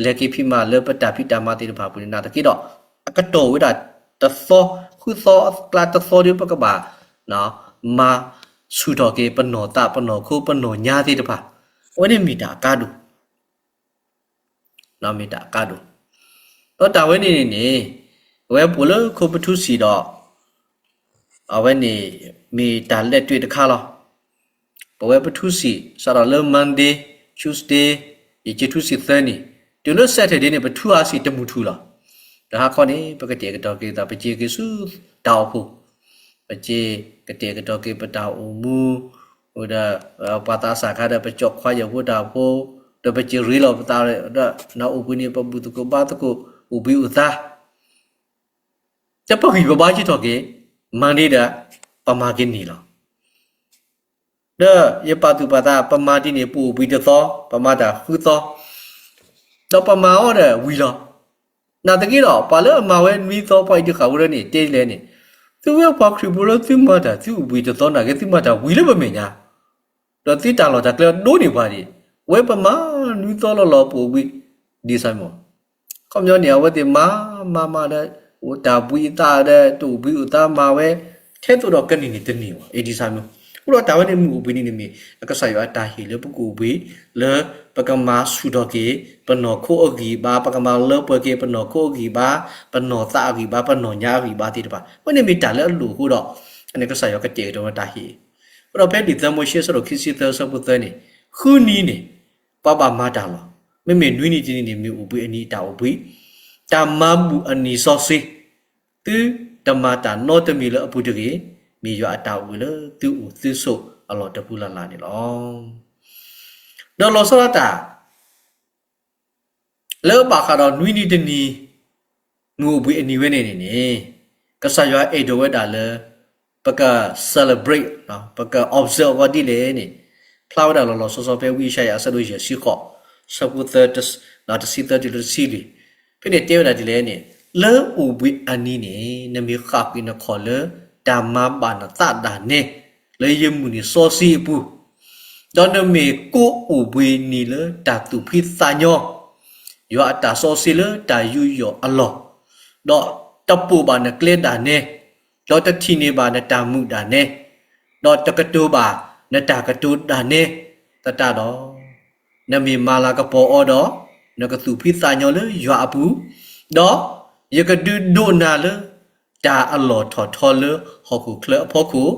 လဲၤက့ၤဖံးမၤလၢပတၢ်ဖံးတၢ်မၤသ့ၣ်တဖၣ်အပူၤန့ၣ် နာ်သက့ဒီး အကတီၢ်ဝဲဒၣ်တသီ, ဃုသီအကျါတသီဒီး ပကဘၣ် မၤဆူၣ်ထီၣ်က့ၤ ပနီၢ်သး ပနီၢ်ခိ ပနီၢ်ညါသ့ၣ်တဖၣ်, အဝဲန့ၣ်မ့ၢ်တၢ်အကါဒိၣ်, မ့ၢ်တၢ်အကါဒိၣ်. ဒီးတၢ်ဝဲန့ၣ်န့ၣ်န့ၣ် အဝဲပအိၣ်လၢခိပထူစံာ်ဒီး အဝဲန့ၣ်မ့ၢ်တၢ်လဲၤတွဲးတခါလီၤ. ပဝဲပထူစံာ် စးထီၣ်လၢ Monday, Tuesday, ယက့ၤထူစံာ်သၢနံၣ်, တုၤလၢ Saturday န့ၣ် ပထူအါစံာ်တမုၢ်ထူၣ်လီၤ. ဒီးဟါခီန့ၣ် ပကတဲာ်ကတီၤက့ၤသး ပက့ၤက့ၤဆူတၢ်အိၣ်ဖှိၣ်, ပက့ၤကတဲာ်ကတီၤက့ၤပတၢ်အိၣ်မူ, ဒီးပှၤသးစၢ်ခါဒီး ပကၠီၣ်ခွါယဲၢ်ဖိတၢ်ဖိ, ဒီးပက့ၤရ့လိာ်ပသးဒီး နအိၣ်ဘှံးန့ၣ် ပဘူၣ်သကိးဘါသကိး အိၣ်ဘှံးအိၣ်သါ ဒီးပဂံၢ်ပဘါစံးထီၣ်က့ၤ Monday ဒီး ပမၤက့ၤနံၣ်လီၤ. ဒီးယပာ်သူၣ်ပာ်သး ပမၤဒ်န့ၣ် ပအိၣ်ဘှံးတသီ, ပမၤတၢ်ဃုသီ, ဒီးပမၤအီၤဒီးဝံၤလီၤ. နာ်သက့ဒီး ပှၤလၢအမၤဝဲနွံသီ ပှၤအံၤတဃၣ်ဝဲဒၣ်န့ၣ် တဲလဲၣ်န့ၣ်, သုဝဲပှၤခရံာ်ဖိလၢသုမၤတၢ် သုအိၣ်ဘှံးတသီနာ်က့ သုမၤတၢ်ဝံၤလၢပမဲာ်ညါ ဒီးသုတၢ်လီၢ်တၢ်ကျဲဒိၣ်န့ၢ်ပှၤဒံး, ဝဲပမၤနွံသီလီၤလီၤ ပအိၣ်ဘှံး ဒ်ဆၢမီၤ. ခီပညီန့ၣ် အဝဲသ့ၣ်မၤမၤမၤဒီး အိၣ်တၢ်ဘှံးအသးဒီး တအိၣ်ဘှံးအိၣ်သါမၤဝဲ ထဲသိးဒီးကနံၣ်န့ၣ်တန့ၢ်ဘၣ် ဒ်ဆၢမီၤ. အဃိဒီးတၢ်ဝဲန့ၣ် မုၢ်အိၣ်ဘှံးနံၤန့ၣ်မ့ၢ် ကစၢ်ယွၤအတၢ်ဟ့ၣ်လၢပကအိၣ်ဘှံး လၢပကမၤဆူၣ်ထီၣ်က့ၤ ပနီၢ်ခိအဂံၢ်ဘါ, ပကမၤလၢပှဲၤက့ၤ ပနီၢ်ခိအဂံၢ်ဘါ, ပနီၢ်သးအဂံၢ်ဘါ, ပနီၢ်ညါအဂံၢ်ဘါသ့ၣ်တဖၣ်, အဝဲန့ၣ်မ့ၢ်တၢ်လၢအလိၣ်အဃိဒီး ကစၢ်ယွၤကတဲာ်ကတီၤဝဲတၢ်ဟ့ၣ်. အဃိဒီးဖဲလံာ်သၢမိၤၡ့ အဆၢဒိၣ်ခံဆံသၢ အဆၢဖိသၢန့ၣ်, ဃုနံၤန့ၣ် ပှၤဘၣ်မၤတၢ်လီၤ. မ့မ့ၢ်နွံနံၤတနံၤန့ၣ် မ့ၢ်အိၣ်ဘှံးအနံၤအတၢ်အိၣ်ဘှံး, တၢ်မၤဘူၣ်အနံၤစီဆှံ, သုတမၤတၢ်နီတမံၤလၢအပူၤတဂ့ၤ, မ့ၢ်ယွၤအတၢ်အိၣ်ဘှံးလၢသုအိၣ်သုဆိးအလီၢ်တပူၤလၢ်လၢ်န့ၣ်လီၤ. ဒီးလီၤဆီဒၣ်တၢ် လၢဘၣ်ဃးဒီးနွံနံၤတနံၤ မုၢ်အိၣ်ဘှံးအနံၤဝဲန့ၣ်န့ၣ်န့ၣ်, ကစၢ်ယွၤအဲၣ်ဒိးဝဲဒၣ်လၢ ပက celebrate, ပက observe အဂီၢ်ဒ်လဲၣ်န့ၣ်, ဖျါဝဲဒၣ်လီၤလီၤဆီဆီဖဲဝံယၡါယၤအဆၢဒိၣ်ယဲၢ်ဆံဃိး, ဆၢဖိသၢ, တဆံသၢတုၤလၢတဆံလွံၢ်, ဖဲန့ၣ်တဲဝဲဒၣ်ဒ်လဲၣ်န့ၣ်, လၢအိၣ်ဘှံးအနံၤန့ၣ် နမ့ၢ်ဃၣ်ကွံာ်နခီၣ်လၢ တၢ်မၤဘၣ်နသးဒၣ်နဲ လၢယမုၢ်နံၤစီဆှံအပူၤ, ဒီးနမ့ၢ်ကိးအိၣ်ဘှံးနံၤလၢတၢ်သူၣ်ဖှံသးညီ, ယွၤအတၢ်စီဆှံလၢတၢ်ယူးယီၣ်အလီၢ်, ဒီးတပိာ်ဘၣ်နကျဲဒၣ်နဲ, ဒီးတထံၣ်န့ၢ်ဘၣ်နတၢ်မုာ်ဒၣ်နဲ, ဒီးတကတိၤဘၣ်နတၢ်ကတိၤဒၣ်နဲသတးဒီး, နမ့ၢ်မၤလၤကပီၤအီၤဒီး, နကသူၣ်ဖှံသးညီလၢယွၤအပူၤ, ဒီးယကဒုးဒိးနၤလၢ တၢ်အလီၢ်ထီၣ်ထီလၢဟီၣ်ခိၣ်ချၢအဖီခိၣ်,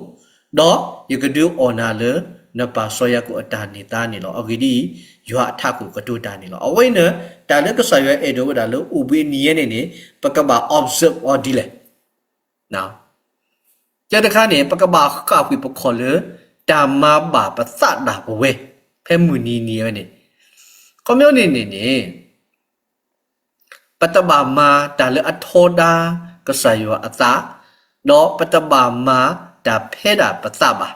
ဒီးယကဒုးအီၣ်နၤလၢနပၢ်စီၤယၤကိာ်အတၢ်န့ၢ်သါန့ၣ်လီၤ. အဂ့ၢ်ဒ်အံၤ, ယွၤအထးခိၣ်ကတိၤတၢ်န့ၣ်လီၤ. အဝဲန့ၣ် တၢ်လၢကစၢ်ယွၤအဲၣ်ဒိးဝဲဒၣ်လၢအိၣ်ဘှံးအနံၤယဲန့ၣ်န့ၣ် ပကဘၣ် observe အီၤဒ်လဲၣ်. တၢ်တခါန့ၣ် ပကဘၣ်ဃၣ်ကွံာ်ပခီၣ်လၢ တၢ်မၤဘၣ်ပသးဒၣ်ပဝဲ ဖဲမုၢ်နံၤနံၤဝဲန့ၣ်, ခီပညီန့ၣ်န့ၣ်န့ၣ် ပတဘၣ်မၤတၢ်လၢအထီဒါကစၢ်ယွၤအသး, ဒီးပတဘၣ်မၤတၢ်ဖဲဒၣ်ပသးဘၣ်.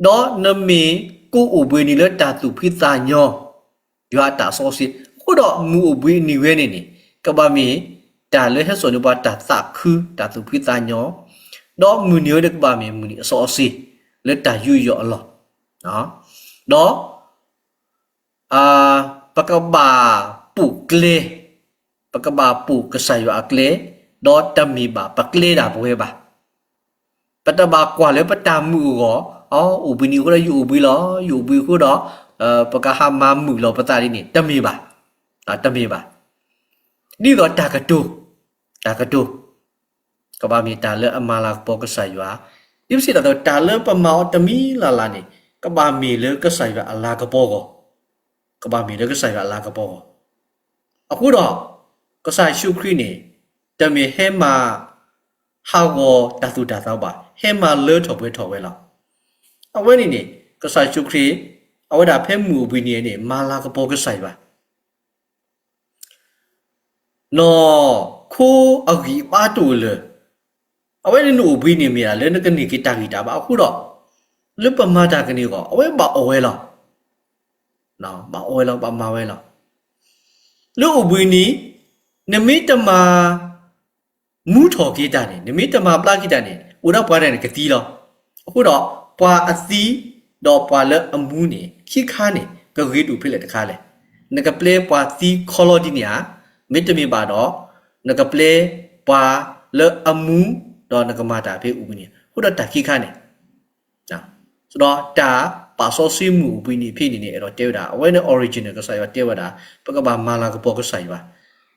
ဒီးနမ့ၢ်ကိးအိၣ်ဘှံးနံၤလၢတၢ်သူၣ်ဖှံသးညီ, ယွၤအတၢ်စီဆှံ, အဃိဒီးမုၢ်အိၣ်ဘှံးနံၤဝဲန့ၣ်န့ၣ် ကဘၣ်မ့ၢ်တၢ်လၢဟဲစိာ်န့ၢ်ပှၤတၢ်သးခု တၢ်သူၣ်ဖှံသးညီ, ဒီးမုၢ်နံၤဝဲန့ၣ်ကဘၣ်မ့ၢ်မုၢ်နံၤအစီအဆှံ လၢတၢ်ယူးယီၣ်အလီၢ်, ဒီး ပကဘၣ်ပိာ်ကျဲ, ပကဘၣ်ပိာ်ကစၢ်ယွၤအကျဲ, ဒီးတမ့ၢ်ဘၣ်ပကျဲဒၣ်ပဝဲဘၣ်. ပတဘၣ်ကွၢ်လၢပတၢ်မုာ်အဂီၢ်, အိၣ်ဘှံးနံၤအဃိဒီးယအိၣ်ဘှံးလီၤ, ယအိၣ်ဘှံးအဃိဒီး ပကဟးမၤမုာ်လီၤပသးဒ်န့ၣ် တမ့ၢ်ဘၣ်, တမ့ၢ်ဘၣ်. ဒ်သိးတၢ်ကတိၤ, တၢ်ကတိၤ ကဘၣ်မ့ၢ်တၢ်လၢအမၤလၤကပီၤကစၢ်ယွၤ, ဒ်ပစံးတၢ်အသိး တၢ်လၢပမၤအီၤတမံၤလၢ်လၢ်န့ၣ် ကဘၣ်မ့ၢ်လၢကစၢ်ယွၤအလၤကပီၤအဂီၢ်, ကဘၣ်မ့ၢ်လၢကစၢ်ယွၤအလၤကပီၤအဂီၢ်. အဃိဒီး က ကစၢ်ယ့ၣ်ၡူးခရံာ်န့ၣ် တမ့ၢ်ဟဲမၤဟးဂီၤတၢ်သိၣ်တၢ်သီဘၣ်, ဟဲမၤလၢထီၣ်ပှဲၤထီၣ်ဝဲလီၤ. အဝဲန့ၣ်န့ၣ် ကစၢ်ယ့ၣ်ၡူးခရံာ် အဝဲဒၣ်ဖဲမုၢ်အိၣ်ဘှံးနံၤန့ၣ် မၤလၤကပီၤကစၢ်ယွၤ နီၢ်ခိအဂံၢ်အဘါတအိၣ်လၢၤ, အဝဲန့ၣ်နအိၣ်ဘှံးနံၤမ့ၢ်ဒၣ်လၢနကန့ၢ်က့ၤတၢ်ဂံၢ်တၢ်ဘါအဃိဒီး, လၢပမၤတၢ်ကန့ၢ်အဂီၢ် အဝဲဘၣ်အီၣ်ဝဲလီၤ. ဘၣ်အီၣ်ဝဲလီၤ, ဘၣ်မၤဝဲလီၤ. လၢအိၣ်ဘှံးနံၤ နမ့ၢ်တမၤ မူထီၣ်က့ၤတၢ်န့ၣ်, နမ့ၢ်တမၤဘျါက့ၤတၢ်န့ၣ် အိၣ်ဒၣ်ပှၤတဂၤန့ၣ်ကသံလီၤ. အဃိဒီး ပှၤအသံ ဒီးပှၤလၢအမူန့ၣ် ခံခါန့ၣ် ကဂ့ၤဒိၣ်ဖဲလဲၣ်တခါလဲၣ်. နကပျဲပှၤသံခီလီဒ်န့ၣ်ဧါ, မ့တမ့ၢ်ဘၣ်ဒီး နကပျဲပှၤလၢအမူ ဒီးနကမၤတၢ်ဖဲအိၣ်ဘှံးနံၤ, အဃိဒီးတၢ်ခံခါန့ၣ် ဒီးတၢ်ပာ်စီဆှံမုၢ်အိၣ်ဘှံးနံၤဖဲန့ၣ်န့ၣ် အဲၣ်ဒိးတဲဝဲဒၣ် အဝဲန့ၣ် original ကစၢ်ယွၤတဲဝဲဒၣ် ပကဘၣ်မၤလၤကပီၤကစၢ်ယွၤ,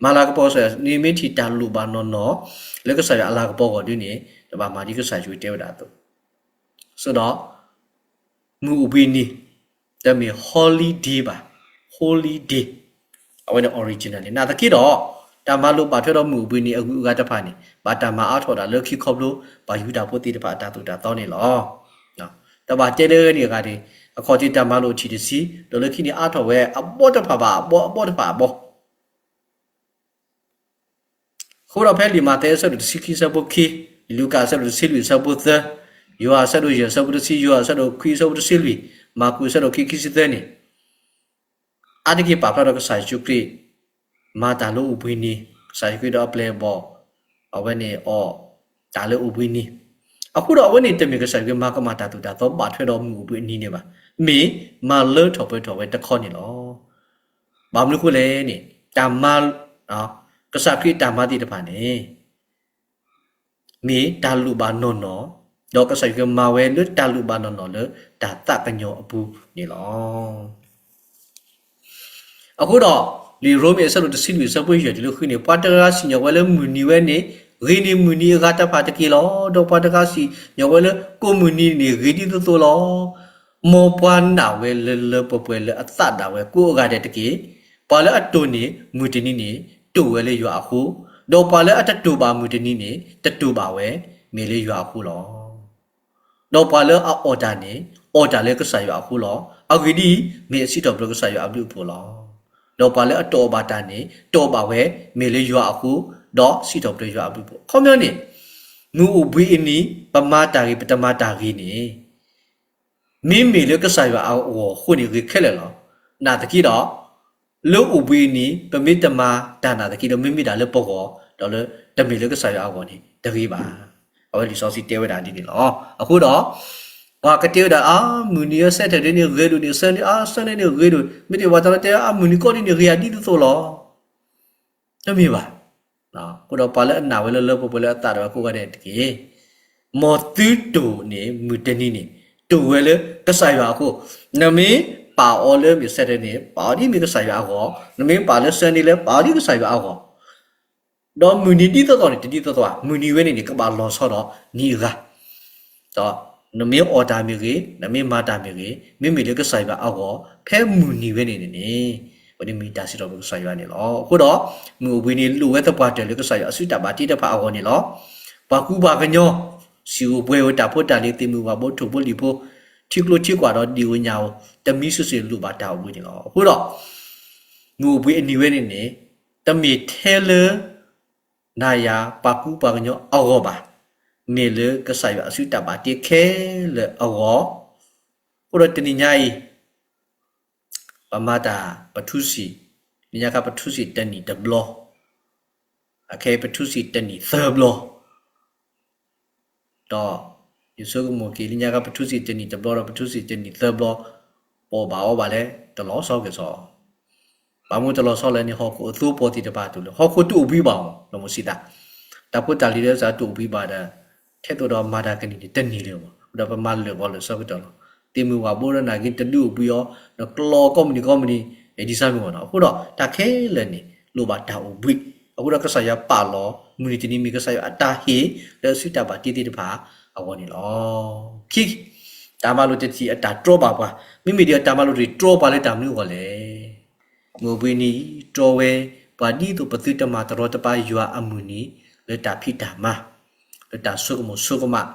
မၤလၤကပီၤကစၢ်ယွၤ, နမ့ၢ်ထံၣ်တၢ်လိၣ်ဘၣ်နီၢ်နီၢ် လၢကစၢ်ယွၤအလၤကပီၤအဂီၢ်ဒ်န့ၣ် တဘၣ်မၤဒ်ကစၢ်ယ့ၣ်ၡူးခရံာ်တဲဝဲဒၣ်အသိး, ဆိဒီး မုၢ်အိၣ်ဘှံးနံၤ တမ့ၢ် holiday ဘၣ်, holy day, အဝဲန့ၣ် original န့ၣ် နာ်သက့ဒီး တၢ်မၤလိာ်ဘၣ်ထွဲဒီးမုၢ်အိၣ်ဘှံးနံၤအဂုၤအဂၤတဖၣ်န့ၣ် ဘၣ်တၢ်မၤအါထီၣ်ဒၣ်လၢခံခီဖျိ ပှၤယူဒၤဖိသ့ၣ်တဖၣ်အတၢ်သိၣ်တၢ်သီန့ၣ်လီၤ. တဘၣ်တဲလၢအဂၤန့ၣ်အဂၤန့ၣ် အခီၣ်ထံးတၢ်မၤလိာ်ထံၣ်တဆံ ဒီးလၢခံန့ၣ်အါထီၣ်ဝဲအဘီတဖၣ်ဘၣ်အဘီ အဘီတဖၣ်အဘီ အဃိဒီးဖဲလံာ်မးသဲအဆၢဒိၣ်တဆံခံအဆၢဖိခံ, လံာ်လူၤကၣ်အဆၢဒိၣ်တဆံလွံၢ်အဆၢဖိသၢ, ယိၤဟၣ်အဆၢဒိၣ်ယဲၢ်အဆၢဖိတဆံ, ယိၤဟၣ်အဆၢဒိၣ်ခွံအဆၢဖိတဆံလွံၢ်, မၢ်ကူးအဆၢဒိၣ်ခံခံဆံသၢန့ၣ် အါတက့ၢ်ပာ်ဖျါဒီးကစၢ်ယ့ၣ်ၡူးခရံာ် မၤတၢ်လၢအိၣ်ဘှံးနံၤ, ကစၢ်ယ့ၣ်ၡူးခရံာ်ဒီးအပျဲၢ်အဘီၣ် အဝဲန့ၣ်အီၣ်တၢ်လၢအိၣ်ဘှံးနံၤ, အဃိဒီးအဝဲန့ၣ်တမ့ၢ်ကစၢ်ယ့ၣ်ၡူးခရံာ်မၤကမၣ်တၢ်သိၣ်တၢ်သီဘၣ်ထွဲဒီးမုၢ်အိၣ်ဘှံးအနံၤန့ၣ်ဘၣ်, မ့ၢ်မၤလၢထီၣ်ပှဲၤထီၣ်ဝဲတခီန့ၣ်လီၤ. ဘၣ်မနုၤအဃိလဲၣ်န့ၣ် တၢ်မၤ ကစၢ်ခရံာ်အတၢ်မၤသ့ၣ်တဖၣ်န့ၣ် မ့ၢ်တၢ်လိၣ်ဘၣ်နီၢ်နီၢ်, ဒီးကစၢ်ယ့ၣ်ၡူးခရံာ်မၤဝဲလၢတၢ်လိၣ်ဘၣ်နီၢ်နီၢ်လၢတၢ်သးကညီၤအပူၤန့ၣ်လီၤ. အဃိဒီး လံာ်ရိမ့ၤအဆၢဒိၣ်တဆံလွံၢ်အဆၢဖိယဲၢ်တုၤလၢဃုန့ၣ် ပှၤတဂၤစံၣ်ညီၣ်ဝဲလၢမုၢ်နံၤဝဲန့ၣ် ဂ့ၤန့ၢ်မုၢ်နံၤအဂၤတဖၣ်တက့ၢ်လီၤ. ဒီးပှၤတဂၤစံၣ်ညီၣ်ဝဲလၢကိးမုၢ်နံၤန့ၣ် ဂ့ၤဒ်သိးသိးလီၤ. မ်ပှၤနာ်ဝဲလၢလၢပှဲၤပှဲၤလၢအသးဒၣ်ဝဲကိးအဂၤဒဲးတက့ၢ်. ပှၤလၢအတိၢ်န့ၢ်မုၢ်တနံၤန့ၣ် တိၢ်ဝဲလၢယွၤအဃိ, ဒီးပှၤလၢအတတိၢ်ဘၣ်မုၢ်တနံၤန့ၣ် တတိၢ်ဘၣ်ဝဲ မ့ၢ်လၢယွၤအဃိလီၤ. ဒီးပှၤလၢအအီၣ်တၢ်န့ၣ် အီၣ်တၢ်လၢကစၢ်ယွၤအဃိလီၤ. အဂ့ၢ်ဒ်အံၤ, မ့ၢ်အစံးထီၣ်ပတြၢၤကစၢ်ယွၤအဘျုးအဖှိၣ်လီၤ. ဒီးပှၤလၢအတအီၣ်ဘၣ်တၢ်န့ၣ် တအီၣ်ဘၣ်ဝဲ မ့ၢ်လၢယွၤအဃိ, ဒီးစံးထီၣ်ပတြၢၤယွၤအဘျုးအဖှိၣ်. အခီပညီန့ၣ် မုၢ်အိၣ်ဘှံးအနံၤ ပမၤတၢ်ဂ့ၤ ပတမၤတၢ်ဂ့ၤန့ၣ် မ့မ့ၢ်လၢကစၢ်ယွၤအဂီၢ်အဃိန့ၣ် ဂ့ၤခဲလၢာ်လီၤ. နာ်သက့ဒီး လၢအိၣ်ဘှံးအနံၤ ပမ့ၢ်တမၤတၢ်နာ်သက့ဒီး မ့မ့ၢ်ဒၣ်လၢပဂီၢ် ဒီးလၢတမ့ၢ်လၢကစၢ်ယွၤအဂီၢ်န့ၣ် တဂ့ၤဘၣ်. အဝဲလံာ်စီဆှံတဲဝဲဒၣ်ဒ်န့ၣ်လီၤ. အဃိဒီး ပှၤကတဲဝဲဒၣ် အါ မုၢ်နံၤအဆၢထၢၣ်ဒ်န့ၣ် ဂ့ၤဒိၣ်န့ၣ် ဆၢန့ၣ် အါ ဆၢန့ၣ်န့ၣ်ဂ့ၤဒိၣ် မ့တမ့ၢ်ဘၣ်တၢ်လၢတဲ အါ မုၢ်နံၤကီၢ်ဒ်န့ၣ် ဂ့ၤယၤဒ်သိးသိးလီၤ. တမ့ၢ်ဘၣ်. အဃိဒီးပှၤလၢအနာ်ဝဲလၢလၢပှဲၤပှဲၤလၢအသးဒၣ်ဝဲကိးဂၤဒဲးတက့ၢ်. မ်သုတိၢ်န့ၣ် မုၢ်တနံၤန့ၣ် တိၢ်ဝဲလၢကစၢ်ယွၤအဃိ, နမ့ၢ်ပာ်အီၤလၢမ့ၢ်ဆၢထၢၣ်န့ၣ် ပာ်အီၤဒ်မ့ၢ်ကစၢ်ယွၤအဂီၢ်, နမ့ၢ်ပာ်လၢဆၢန့ၣ်လၢ ပာ်အီၤဒ်ကစၢ်ယွၤအဂီၢ် ဒီးမုၢ်နံၤဒ်သိးသိးန့ၣ် တဒ်သိးသိးဘၣ်, မုၢ်နံၤဝဲန့ၣ်န့ၣ် ကဘၣ်လီၤဆီဒီးနံၤအဂၤ, ဒီးနမ့ၢ်အီၣ်တၢ်မ့ၢ်ဂ့ၤ, နမ့ၢ်မၤတၢ်မ့ၢ်ဂ့ၤ, မ့မ့ၢ်လၢကစၢ်ယွၤအဂီၢ် ဖဲမုၢ်နံၤဝဲန့ၣ်န့ၣ်န့ၣ် ပန့ၣ်မ့ၢ်တၢ်စံးထီၣ်ပတြၢၤကစၢ်ယွၤန့ၣ်လီၤ. အဃိဒီး မုၢ်အိၣ်ဘှံးနံၤလိၣ်ဝဲသပှၢ်တၢၢ်လၢကစၢ်ယွၤအစုတၢ်ဘၣ်တ့တဖၣ်အဂီၢ်န့ၣ်လီၤ. ပှၤကူပှၤကညီ စံၣ်ဧိၤပှဲၤဧိၤ တၢ်ဖိတၢ်လံၤ သ့ၣ်မုၢ်ဝၣ်ဘိ ထိၣ်ဖိလံၣ်ဖိ ထံကျိထံကွၢ်ဒီးဒံၣ်ဧိၤညၣ်ဧိၤ တမံၤစ့ၢ်စ့ၢ်လိၣ်ဘၣ်တၢ်အိၣ်ဘှံးန့ၣ်လီၤ. အဃိဒီး မုၢ်အိၣ်ဘှံးအနံၤဝဲန့ၣ်န့ၣ် တမ့ၢ်ထဲလၢ နၤယၤပှၤကူပှၤကညီအဂီၢ်ဘၣ်, မ့ၢ်လၢကစၢ်ယွၤအစုတၢ်ဘၣ်တ့ခဲလၢာ်အဂီၢ်, အဃိဒီးတနံၤညါအံၤ ပမၤတၢ်ပထူစံာ်, လၢညါခါပထူစံာ်တနံၣ်တဘျီ, အခဲအံၤပထူစံာ်တနံၣ်သၢဘျီ, ဒီးယဆိကမိၣ်က့ၤ လၢညါခါပထူစံာ်တနံၣ်တဘျီဒီးပထူစံာ်တနံၣ်သၢဘျီ, ပအီၣ်ဘၣ်အီဘၣ်လဲၣ် တလီၤဆီကစီၣ် ဘၣ်မနုၤတလီၤဆီလဲၣ်န့ၣ် ဟီၣ်ခိၣ်အသိပီၤသ့ၣ်တဖၣ်တူၢ်လၢ ဟီၣ်ခိၣ်တအိၣ်ဘှံးဘၣ်မး လီၤမုၢ်ဆံးသး, တၢ်ဖိတၢ်လံၤလၢစးတအိၣ်ဘှံးဘၣ်ဒီး ထဲသိးဒီးမၤတၢ်ကနံၣ်န့ၣ် တန့ၢ်လၢၤမး, ဒီးပမၤလၢာ်ဂီၤလၢာ်ဆၢကတီၢ်လီၤ. သ့ၣ်မုၢ်ဝၣ်ဘိဒီးနာ်က့ တဒုးအိၣ်ဘှံးအီၤ, ဒီးကျီကိးမုၢ်နံၤကိးမုၢ်နံၤ ဒ်ဆၢမုၢ်ဂီၢ်နီၤ. အဃိဒီးတၢ်ခဲလၢာ်န့ၣ် လိၣ်ဘၣ်တၢ်အိၣ်ဘှံး, အဃိဒီးကစၢ်ယွၤပာ်လီၤ မုၢ်နံၤတနံၤမ့ၢ်ကစၢ်ယွၤအတၢ်ဟ့ၣ် လၢအစုတၢ်ဘၣ်တ့သ့ၣ်တဖၣ်အဂီၢ်န့ၣ်လီၤ. ခံ, တၢ်မၤလိာ်တထံၣ်အတၢ်တြီဘၣ်ပှၤ, မ့မ့ၢ်ဒ်အတၢ်မၤလိာ်တထံၣ်တြီပှၤလၢတၢ်မနုၤအဂီၢ်လဲၣ်. မုၢ်အိၣ်ဘှံးနံၤတြီဝဲ, ပ ပှၤဒ်သိးပသုတမၤတရီတပါယွၤအမုၢ်နံၤ လၢတၢ်ဖံးတၢ်မၤ, လၢတၢ်ဆိကမိၣ်ဆိကမး,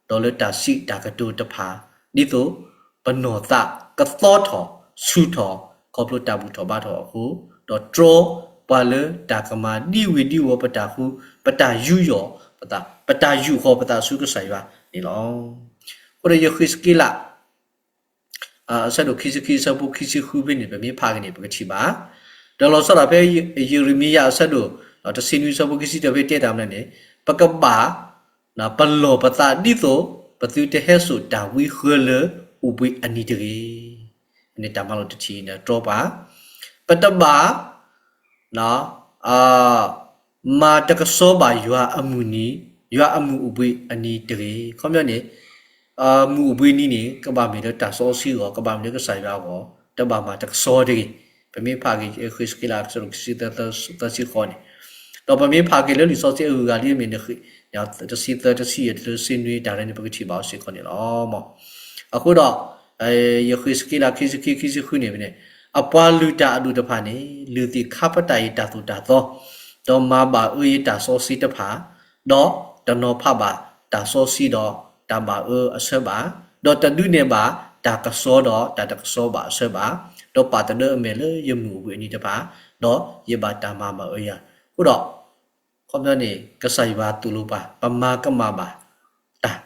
ဒီးလၢတၢ်စံးတၢ်ကတိၤတဖၣ်, ဒ်သိးပနီၢ်သးကသီထီၣ်ဆူၣ်ထီၣ် ခီဖျိတၢ်ဘူၣ်ထီၣ်ဘါထီၣ်အဃိ, ဒီးတြီပှၤလၢတၢ်ကမၤဒံဝ့ၤဒံဝီၤပတၢ်ဃု, ပတၢ်ယူးယီၣ်ပသး, ပတၢ်ယူာ်ဃီၤပသးဆူကစၢ်ယွၤန့ၣ်လီၤ. အဃိဒီးယဃ့းစက့လး အဆၢဒိၣ်ခံဆံခံ အဆၢဖိခံဆံဃုဖဲန့ၣ် ပမ့ၢ်ဖးက့ၤန့ၣ် ပကထံၣ်ဘၣ်. ဒီးလီၤဆီဒၣ်ဖဲယရမံယၤအဆၢဒိၣ် တဆံနွံ အဆၢဖိခံဆံတၢ ဖဲတဲတၢ်မနုၤန့ၣ်, ပကဘၣ် ပလီၢ်ပသးဒ်သိး ပသုတဟဲစိာ်တၢ်ဝံဃၢလၢအိၣ်ဘှံးအနံၤတဂ့ၤ. န့ၣ်တၢ်မၤလိာ်တထံၣ်န့ၣ် တြီပှၤ, ပတဘၣ် မၤတကဆှီဘၣ်ယွၤအမုၢ်နံၤ, ယွၤအမုၢ်အိၣ်ဘှံးအနံၤတဂ့ၤ. ခီပညီန့ၣ် မုၢ်အိၣ်ဘှံးနံၤန့ၣ် ကဘၣ်မ့ၢ်လၢတၢ်စီဆှံအဂီၢ်, ကဘၣ်မ့ၢ်လၢကစၢ်ယွၤအဂီၢ်, တဘၣ်မၤတကဆှီတဂ့ၤ. ပမ့ၢ်ဖးက့ၤ ဃ့းစက့လး အဆၢဒိၣ်ခံဆံသၢ သၢဆံဃိးန့ၣ်, ဒီးပမ့ၢ်ဖးက့ၤလၢလံာ်စီဆှံအဂုၤအဂၤလံမ့ၢ် တဆံသၢ တဆံယဲၢ် တုၤလၢဆံနွံ တၢ်ရဲၣ်န့ၣ် ပကထံၣ်ဘၣ်အီၤစ့ၢ်ကီးန့ၣ်လီၤ. အဃိဒီး ယဃ့းစက့လး ခံဆံခံ ခံဆံဃုန့ၣ်န့ၣ်, အပှၤလုၢ်တၢ်အဒိၣ်တဖၣ်န့ၣ် လုၢ်သ့ၣ်ခါပတာ်ယတၢ်သိၣ်တၢ်သီ, ဒီးမၤဘၣ်အၢယတၢ်စီဆှံတဖၣ်, ဒီးတနီၤဖးဘၣ်တၢ်စီဆှံဒီးတၢ်ဘၣ်အၢအဆၢဘၣ်, ဒီးတဒုးနဲၣ်ဘၣ်တၢ်ကဆှီဒီးတၢ်တကဆှီဘၣ်အဆၢဘၣ်, ဒီးပာ်တဒၢအမဲာ်လၢယမုၢ်အိၣ်ဘှံးအနံၤတဖၣ်, ဒီးယဘၣ်တၢ်မၤဘၣ်အၢယၤ. အဃိဒီး ခီပညီန့ၣ် ကစၢ်ယွၤသိၣ်လိပှၤ ပမၤကမၣ်ဘၣ်တၢ်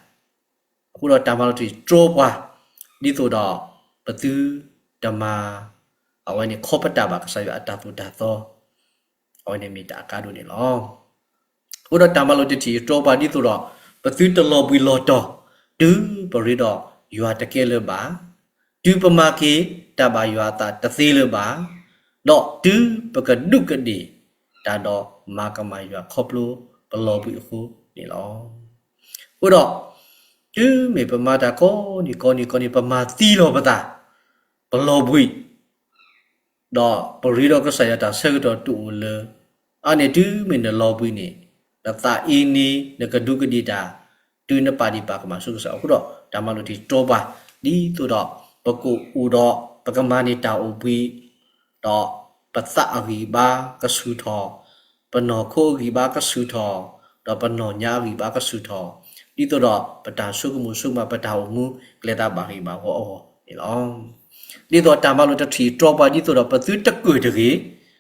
အဃိဒီးတၢ်မၤလိာ်တထံၣ် တြီပှၤ ဒ်သိးဒီး ပသုတမၤ အဝဲန့ၣ် ခီပတာ်ဘၣ်ကစၢ်ယွၤအတၢ်သိၣ်တၢ်သီ, အဝဲန့ၣ်မ့ၢ်တၢ်အကါဒိၣ်န့ၣ်လီၤ. အဃိဒီးတၢ်မၤလိာ်တထံၣ် တြီပှၤဒ်သိးဒီး ပသုတလီၤဘှံးလီၤတီၤ တုၤပရ့ဒီးယွၤတကဲလၢၤဘၣ်, တုၤပမၤက့ၤတၢ်ဘၣ်ယွၤအသးတသ့လၢၤဘၣ်, ဒီးတုၤပကဒူးကဒ့ၣ်တၢ်ဒီးမၤကမၣ်ယွၤခီဖျိပလီၤဘှံးအဃိန့ၣ်လီၤ. အဃိဒီး တုၤမ့ၢ်ပမၤတၢ်ကိးနံၤကိးနံၤကိးနံၤ ပမၤသံလီၤပသး, ပလီၤဘှံး, ဒီးပရ့ဒီးကစၢ်ယွၤတၢ်ဆၢကတီၢ်တအိၣ်လၢၤ, အန့ၣ်တုၤမ့ၢ်နလီၤဘှံးန့ၣ် နသးအ့န့ နကဒူးကဒ့ၣ်တၢ်, တုၤနပာ်ဒံးပာ်ကမၣ်ဆူကစၢ်. အဃိဒီးတၢ်မၤလိာ်တထံၣ် တြီပှၤ ဒ်သိးဒီး ပကအိၣ်ဒီး ပကမၤန့ၢ်တၢ်အိၣ်ဘှံး, ဒီးပသးအဂံၢ်ဘါကဆူၣ်ထီၣ်, ပနီၢ်ခိအဂံၢ်ဘါကဆူၣ်ထီၣ်, ဒီးပနီၢ်ညါအဂံၢ်ဘါကဆူၣ်ထီၣ်, ဒ်သိးဒီးပတၢ်ဆိကမိၣ်ဆိကမး ပတၢ်အိၣ်မူ ကလဲၤသးဘၣ်ဂ့ၤဘၣ်ဝီအဂီၢ်န့ၣ်လီၤ. ဒ်သိးတၢ်မၤလိာ်တထံၣ် တြီပှၤဒ်သိးဒီး ပသုတကၢၣ်တဂ့ၤ,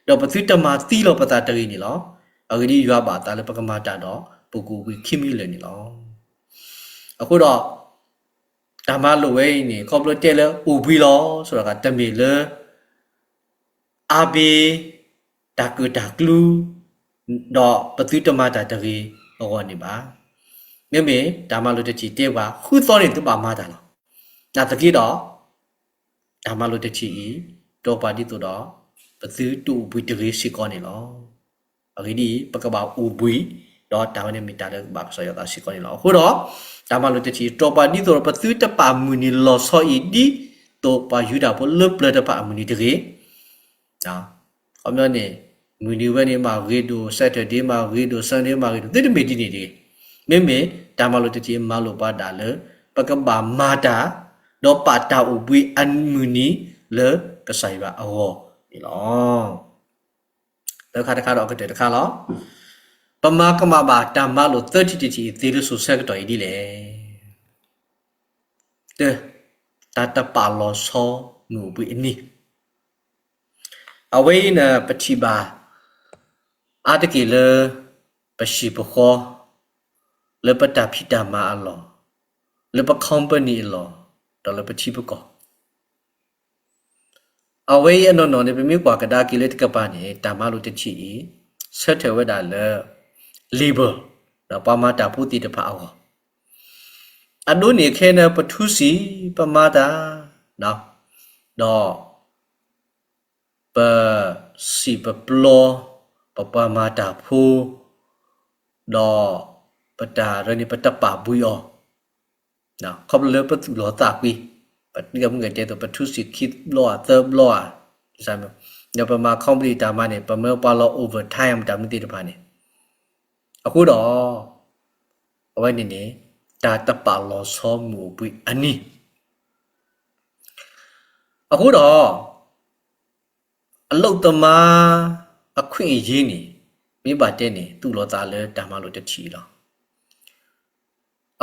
ဒီးပသုတမၤသံလီၤပသးတဂ့ၤန့ၣ်လီၤ. အဂ့ၢ်ဒ်အံၤ ယွၤဘၣ်အသးလၢပကမၤတၢ်ဒီး ပကအိၣ်ဘှံးခံမံၤလၢာ်န့ၣ်လီၤ. အဃိဒီး တၢ်မၤလိာ်ဝဲအံၤန့ၣ် ခီဖျိတဲလၢအိၣ်ဘှံးလီၤ ဆိဒၣ်တၢ်တမ့ၢ်လၢ အါဘ့ တၢ်ကၢၣ်တၢ်ကျူ ဒီးပသုတမၤတၢ်တဂ့ၤအဂီၢ်န့ၣ်ဘၣ်. မ့မ့ၢ်တၢ်မၤလိာ်တထံၣ်တဲပှၤ ဃုသီန့ၣ်သုဘၣ်မၤတၢ်လီၤ. နာ်သက့ဒီး တၢ်မၤလိာ်တထံၣ်အံၤ တြီပှၤဒ်သိးဒီး ပသုတအိၣ်ဘှံးတဂ့ၤစ့ၢ်ကီးန့ၣ်လီၤ. အဂ့ၢ်ဒ်အံၤ ပကဘၣ်အိၣ်ဘှံး, ဒီးတၢ်ဝဲန့ၣ်မ့ၢ်တၢ်လၢဘၣ်ကစၢ်ယွၤသးစ့ၢ်ကီးန့ၣ်လီၤ. အဃိဒီး တၢ်မၤလိာ်တထံၣ် တြီပှၤဒ်သိးဒီး ပသုတပာ်မုၢ်နံၤလီၤဆီအံၤ ဒ်သိးပှၤယူဒၤဖိလၢပျၢၤတဖၣ်အမုၢ်နံၤတဂ့ၤ ခီပညီန့ၣ် မုၢ်နံၤဝဲန့ၣ်မ့ၢ်ဂ့ၤဒိၣ် Saturday မ့ၢ်ဂ့ၤဒိၣ် Sunday မ့ၢ်ဂ့ၤဒိၣ် သုတမ့ၢ်ဒ်န့ၣ်တဂ့ၤ. မ့မ့ၢ်တၢ်မၤလိာ်တထံၣ်မၤလိာ်ပှၤဒၣ်လၢ ပကဘၣ်မၤတၢ် ဒီးပာ်တၢ်အိၣ်ဘှံးအမုၢ်နံၤလၢကစၢ်ယွၤအဂီၢ်န့ၣ်လီၤ. သၢခါတခါဒီးအကတၢၢ်တခါလီၤ. ပမၤကမၣ်ဘၣ်တၢ်မၤလိာ်သၢထံၣ်တထံၣ်အံၤသ့လၢစိၤဆၢကတီၢ်အံၤဒ်လဲၣ်. တၢ်တပာ်လီၤဆီမုၢ်အိၣ်ဘှံးအနံၤ အဝဲအံၤန့ၣ် ပထံၣ်ဘၣ် အါတက့ၢ်လၢ ပဟံၣ်ပဃီ, လၢပတၢ်ဖံးတၢ်မၤအလီၢ်, လၢပ company အလီၢ်, ဒီးလၢပထံပကီၢ်. အဝဲအံၤအနီၢ်နီၢ်န့ၣ် ပမ့ၢ်ကွၢ်ကဒါက့ၤလၢတကပၤန့ၣ် တၢ်မၤလိာ်တထံၣ်အံၤ ဆၢထၢၣ်ဝဲဒၣ်လၢ labor ဒီးပှၤမၤတၢ်ဖိသ့ၣ်တဖၣ်အဂီၢ်, အဒိန့ၣ်ခဲအံၤန့ၣ် ပထူစံၣ်ပမၤတၢ်, ဒီး ပစံၣ်ပပျီ ပပှၤမၤတၢ်ဖိ, ဒီးပတၢ်ရၢန့ၣ် ပတပာ်ဘှံးအီၤ, ခီဖျိလၢပသူၣ်လီၤသးကွံ, ပတံၢ်မုၢ်ကတဲသိး ပထူစံၣ်ခံဘျီဧါ သၢဘျီဧါ, ဒီးပမၤ company တၢ်မၤန့ၣ် ပမ့ၢ်ပှၤလီၤ overtime တၢ်မနုၤသ့ၣ်တဖၣ်န့ၣ်, အဃိဒီး အဝဲန့ၣ်န့ၣ် တၢ်တပာ်လီၤဆီမုၢ်အိၣ်ဘှံးအနံၤ, အဃိဒီး အလုပ်သမား အခွင့်အရေးန့ၣ် မ့ၢ်ဘၣ်တဲန့ၣ် သူၣ်လီၤသးလၢတၢ်မၤလိာ်တထံၣ်လီၤ.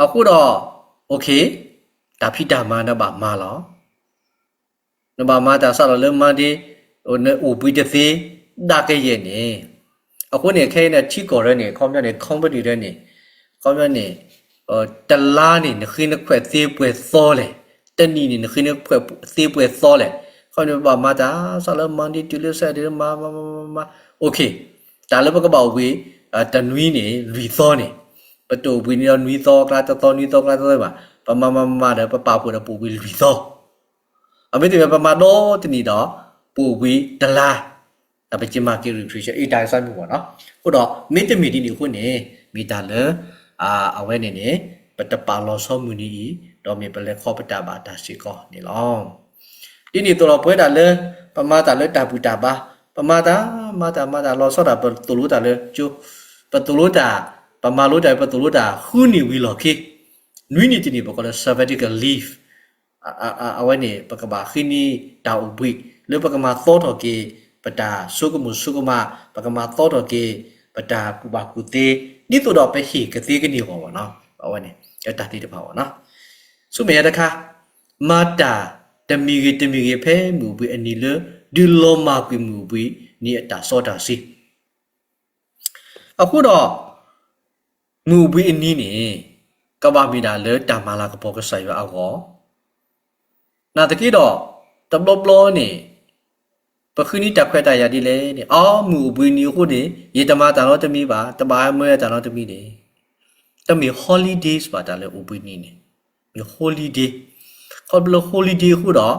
အဃိဒီး okay, တၢ်ဖံးတၢ်မၤနဘၣ်မၤလီၤ. နဘၣ်မၤတၢ်စးထီၣ်လၢ Monday, နအိၣ်ဘှံးတသ့ ဒၣ်ကယဲၢ်န့ၣ်. အဃိန့ၣ် ခဲအံၤန့ၣ် ထံကီၢ်ရဲန့ၣ် ခီပညီန့ၣ် company ရဲန့ၣ် ခီပညီန့ၣ် တလါန့ၣ် နဃ့နခွဲးသ့ပှဲၤသီလဲၣ်, တနံၣ်န့ၣ် နဃ့နခွဲးသ့ပှဲၤသီလဲၣ်. ခီပညီန့ၣ် ပဘၣ်မၤတၢ်စးလၢ Monday တုၤလၢ Saturday မၤ မၤ မၤ မၤ okay, တၢ်လၢပကဘၣ်အိၣ်ဘှံး တနွံန့ၣ် လွံၢ်သီန့ၣ် ပတအိၣ်ဘှံးန့ၣ်ဒီး နွံသီကျါတသီ နွံသီကျါတသီဘၣ်, ပမၤမၤမၤဒီး ပပာ်ဖှိၣ်ဒီးပအိၣ်ဘှံးလွံၢ်သီ. အမ့ၢ်တမ့ၢ် ပမၤဒီတနံၣ်ဒီး ပအိၣ်ဘှံးတလါ, ဒီးပက့ၤမၤက့ၤ recreation အံၤတၢ်ကစီၣ်မ့ၢ်ဝဲနီၤ. အဃိဒီး မ့တမ့ၢ်ဒ်န့ၣ်အဃိန့ၣ် မ့ၢ်တၢ်လၢ အဝဲန့ၣ်န့ၣ် ပတပာ်လီၤဆီမုၢ်နံၤအံၤ ဒီးမ့ၢ်ပလဲၤခီပတာ်ဘၣ်တၢ်စ့ၢ်ကီးန့ၣ်လီၤ. ဒ်န့ၣ်အသိးဒီး ပဝဲဒၣ်လၢ ပမၤတၢ်လၢတၢ်ဘူၣ်တၢ်ဘါ, ပမၤတၢ် မၤတၢ် မၤတၢ်လီၤဆီဒၣ် ပသိၣ်လိတၢ်လၢကၠိ, ပသိၣ်လိတၢ်, ပမၤလိတၢ် ပသိၣ်လိတၢ် ဃုနံၣ်ဝံၤလီၢ်ခံ နွံနံၣ်တနံၣ် ပကိးလၢ sabbatical leave အဝဲန့ၣ် ပကဘၣ်ဃ့န့ၢ်တၢ်အိၣ်ဘှံး လၢပကမၤသီထီၣ်က့ၤ ပတၢ်ဆိကမိၣ်ဆိကမး, ပကမၤသီထီၣ်က့ၤ ပတၢ်ကူၣ်ဘၣ်ကူၣ်သ့, ဒ်သိးဒီးပဟ့ၣ်ကသ့ကန့ၢ်အဂီၢ်ဘၣ်နီၤ. အဝဲန့ၣ် တၢ်သ့ၣ်တဖၣ်ဘၣ်နီၤ. ဆူမဲာ်ညါတခါ, မၤတၢ်တမံၤဂ့ၤတမံၤဂ့ၤ ဖဲမုၢ်အိၣ်ဘှံးအနံၤလၢ ဒုးလီၤမၢ်ကွံာ်မုၢ်အိၣ်ဘှံးနံၤအတၢ်စီတၢ်ဆှံ အဃိဒီး မုၢ်အိၣ်ဘှံးအနံၤန့ၣ် ကဘၣ်မ့ၢ်ဒၣ်လၢတၢ်မၤလၤကပီၤကစၢ်ယွၤအဂီၢ်, နာ်သက့ဒီး တဘျီဘျီန့ၣ် ပဃုန့ၢ်တၢ်ခွဲးတၢ်ယာ်ဒ်လဲၣ်န့ၣ်, အမုၢ်အိၣ်ဘှံးနံၤအဃိန့ၣ် ယတမၤတၢ်နီတမံၤဘၣ်, တဘၣ်မၤတၢ်နီတမံၤန့ၣ်, တမ့ၢ် holidays ဘၣ် တၢ်လၢအိၣ်ဘှံးနံၤန့ၣ်, မ့ၢ် holiday, ခီဖျိလၢ holiday အဃိဒီး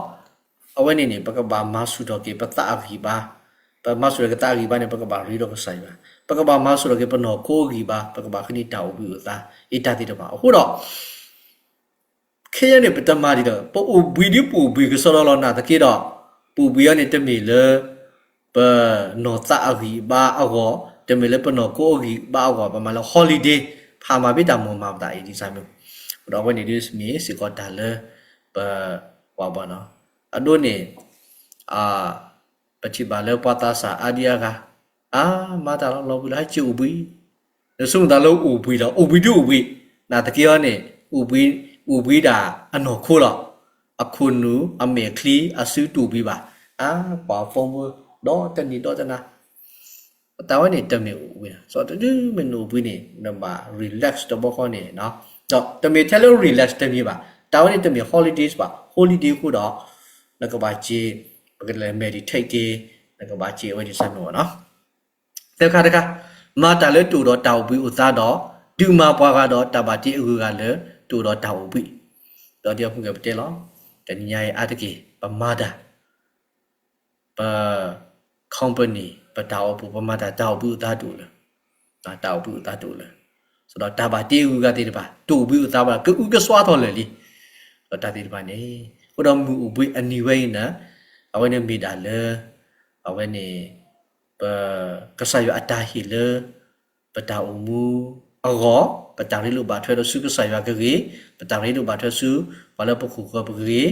အဝဲန့ၣ်န့ၣ် ပကဘၣ်မၤဆူၣ်ထီၣ်က့ၤပသးအဂံၢ်ဘါ, ပမၤဆူၣ်ထီၣ်က့ၤသးအဂံၢ်ဘါန့ၣ် ပကဘၣ်ရ့ဒီးကစၢ်ယွၤ, ပကဘၣ်မၤဆူၣ်ထီၣ်က့ၤပနီၢ်ခိအဂံၢ်ဘါ, ပကဘၣ်ဃုန့ၢ်တၢ်အိၣ်ဘှံးအိၣ်သါ, အတၢ်သ့ၣ်တဖၣ်အဃိဒီး ခဲအံၤန့ၣ် ပတမၤဒ်ဒီး ပအိၣ်ဘှံးဒ်ပအိၣ်ဘှံးကစီဒီလီၤ နာ်သက့ဒီး ပအိၣ်ဘှံးအံၤန့ၣ် တမ့ၢ်လၢ ပနီၢ်သးအဂံၢ်အဘါအဂီၢ်, တမ့ၢ်လၢပနီၢ်ခိအဂံၢ်အဘါအဂီၢ်, ပမၤလၢ holiday, ဖးမၤဘ့ၣ်တၢ်မိၢ်မၤပသးအံၤဒ်ဆၢမုၢ်, ဒီးအဝဲန့ၣ်ဒ်မ့ၢ်စ့ၢ်ကီးတၢ်လၢ ပ ဝးဘၣ်နီၤ, အဒိန့ၣ် ပထံၣ်ဘၣ်လၢပှၤသးစၢ်အါဒံအါဂၤ, အါမၤတၢ်လီၤလီၤဘှံးလီၤ ဟဲက့ၤအိၣ်ဘှံး, နဆိကမိၣ်သးလၢအိၣ်ဘှံးဒီး အိၣ်ဘှံးဒ်အိၣ်ဘှံး, နာ်သက့အီၤန့ၣ် အိၣ်ဘှံးဒၣ်အနီၢ်ခိလီၤ, အခိၣ်နူာ် အမဲာ်ချံ အစုတအိၣ်ဘှံးဘၣ်, အါကွၢ် phone ဒီတနံၤဒီတနၤ တၢ်ဝဲန့ၣ်တမ့ၢ်အိၣ်ဘှံး, စီၤတဒုမ့ၢ်နအိၣ်ဘှံးန့ၣ် နဘၣ် relax တဘျီဃီန့ၣ်, ဒီးတမ့ၢ်ထဲလၢ relax တမံၤဘၣ်, တၢ်ဝဲန့ၣ်တမ့ၢ် holidays ဘၣ်, holiday အဃိဒီး နကဘၣ်က့ၤ, ပကလဲၤ meditate က့ၤ, နကဘၣ်က့ၤအဝဲဒ်ဆၢမုၢ်ဘၣ်နီၤ. သၢခါတခါ, မၤတၢ်လၢတအိၣ်ဒီးတၢ်အိၣ်ဘှံးအိၣ်သါဒီး ဒုးမၤပှၤဂၤဒီးတၢ်ဘၣ်တ့အဂုၤအဂၤလၢတအိၣ်ဒီးတၢ်အိၣ်ဘှံး, ဒီးဒ်အမုၢ်ကပတဲလီၤ, တနံၤညါအံၤအါတက့ၢ် ပမၤတၢ် ပ company ပတၢ်အိၣ်ဖှိၣ် ပမၤတၢ် တၢ်အိၣ်ဘှံးအိၣ်သါတအိၣ်လၢၤ, တၢ်အိၣ်ဘှံးအိၣ်သါတအိၣ်လၢၤ, ဒီးတၢ်ဘၣ်တ့အဂုၤအဂၤသ့ၣ်တဖၣ် တအိၣ်ဘှံးအိၣ်သါဘၣ်ဒီး ကအုကစွါထီၣ်လၢာ်လံ, ဒီးတၢ်သ့ၣ်တဖၣ်န့ၣ်, အဃိဒီးမုၢ်အိၣ်ဘှံးအနံၤဝဲအံၤန့ၣ်, အဝဲန့ၣ်မ့ၢ်ဒၣ်လၢ အဝဲန့ၣ် ပ ကစၢ်ယွၤအတၢ်ဟ့ၣ်လၢ ပတၢ်အိၣ်မူအဂီၢ်, ပတၢ်ရ့လိာ်ဘၣ်ထွဲဒီးဆူကစၢ်ယွၤကဂ့ၤ, ပတၢ်ရ့လိာ်ဘၣ်ထွဲဆူ ပှၤလၢပခိၣ်ဃၢၤပဂ့ၤ, ဒီး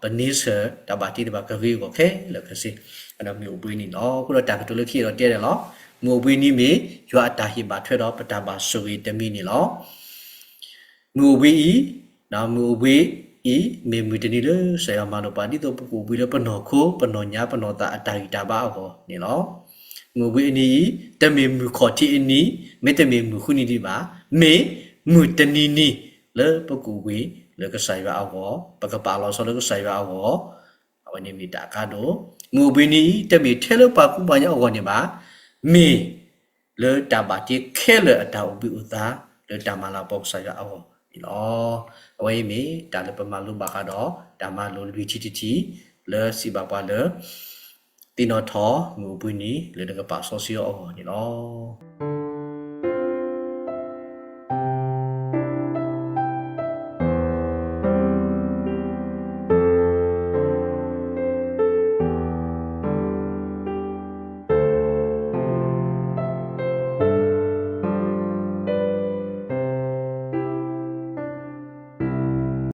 ပန့ဆၢၣ်တၢ်ဘၣ်တ့တဖၣ်ကဂ့ၤအဂီၢ်ခဲလၢာ်ခဲဆ့, ဒီးမုၢ်အိၣ်ဘှံးနံၤလီၤ. အဃိဒီးတၢ်ကတိၤလၢခံဒီးတဲဒၣ်လီၤ, မုၢ်အိၣ်ဘှံးနံၤမ့ၢ် ယွၤအတၢ်ဟ့ၣ်ဘၣ်ထွဲဒီးပတၢ်ဘၣ်ဆိၣ်ဂ့ၤတမံၤန့ၣ်လီၤ. မုၢ်အိၣ်ဘှံးအံၤ, မုၢ်အိၣ်ဘှံးအံၤ မ့ၢ်မုၢ်တနံၤလၢကစၢ်ယွၤမၤလိာ်ပှၤ ဒ်သိးပကအိၣ်ဘှံးလၢပနီၢ်ခိ ပနီၢ်ညါ ပနီၢ်သးအတၢ်ဂံၢ်တၢ်ဘါအဂီၢ်န့ၣ်လီၤ. မုၢ်အိၣ်ဘှံးအနံၤအံၤ တမ့ၢ်မုၢ်ခီၣ်ထံးအနံၤ, မ့တမ့ၢ်မုၢ်ဃုနံၤဒံးဘၣ်, မ့ၢ်မုၢ်တနံၤနံၤလၢပကအိၣ်ဘှံးလၢကစၢ်ယွၤအဂီၢ်, ပကပာ်လီၤဆီလၢကစၢ်ယွၤအဂီၢ်, အဝဲန့ၣ်မ့ၢ်တၢ်အကါဒိၣ်. မုၢ်အိၣ်ဘှံးနံၤအံၤ တမ့ၢ်ထဲလၢပှၤကူပှၤညါအဂီၢ်န့ၣ်ဘၣ်, မ့ၢ် လၢတၢ်ဘၣ်တ့ခဲလၢာ်အတၢ်အိၣ်ဘှံးအိၣ်သါ လၢတၢ်မၤလၤကပီၤကစၢ်ယွၤအဂီၢ်န့ၣ်လီၤ. အဝဲအံၤမ့ၢ်တၢ်လၢပမၤလိဘၣ်ဃးဒီး တၢ်မၤလိလွံၢ်ထံၣ်တထံၣ် လၢစံးဘၣ်ပှၤလၢ သ့ၣ်နီၣ်ထီၣ်မုၢ်အိၣ်ဘှံးနံၤ လၢနကပာ်စီဆှံအီၤအဂီၢ်န့ၣ်လီၤ.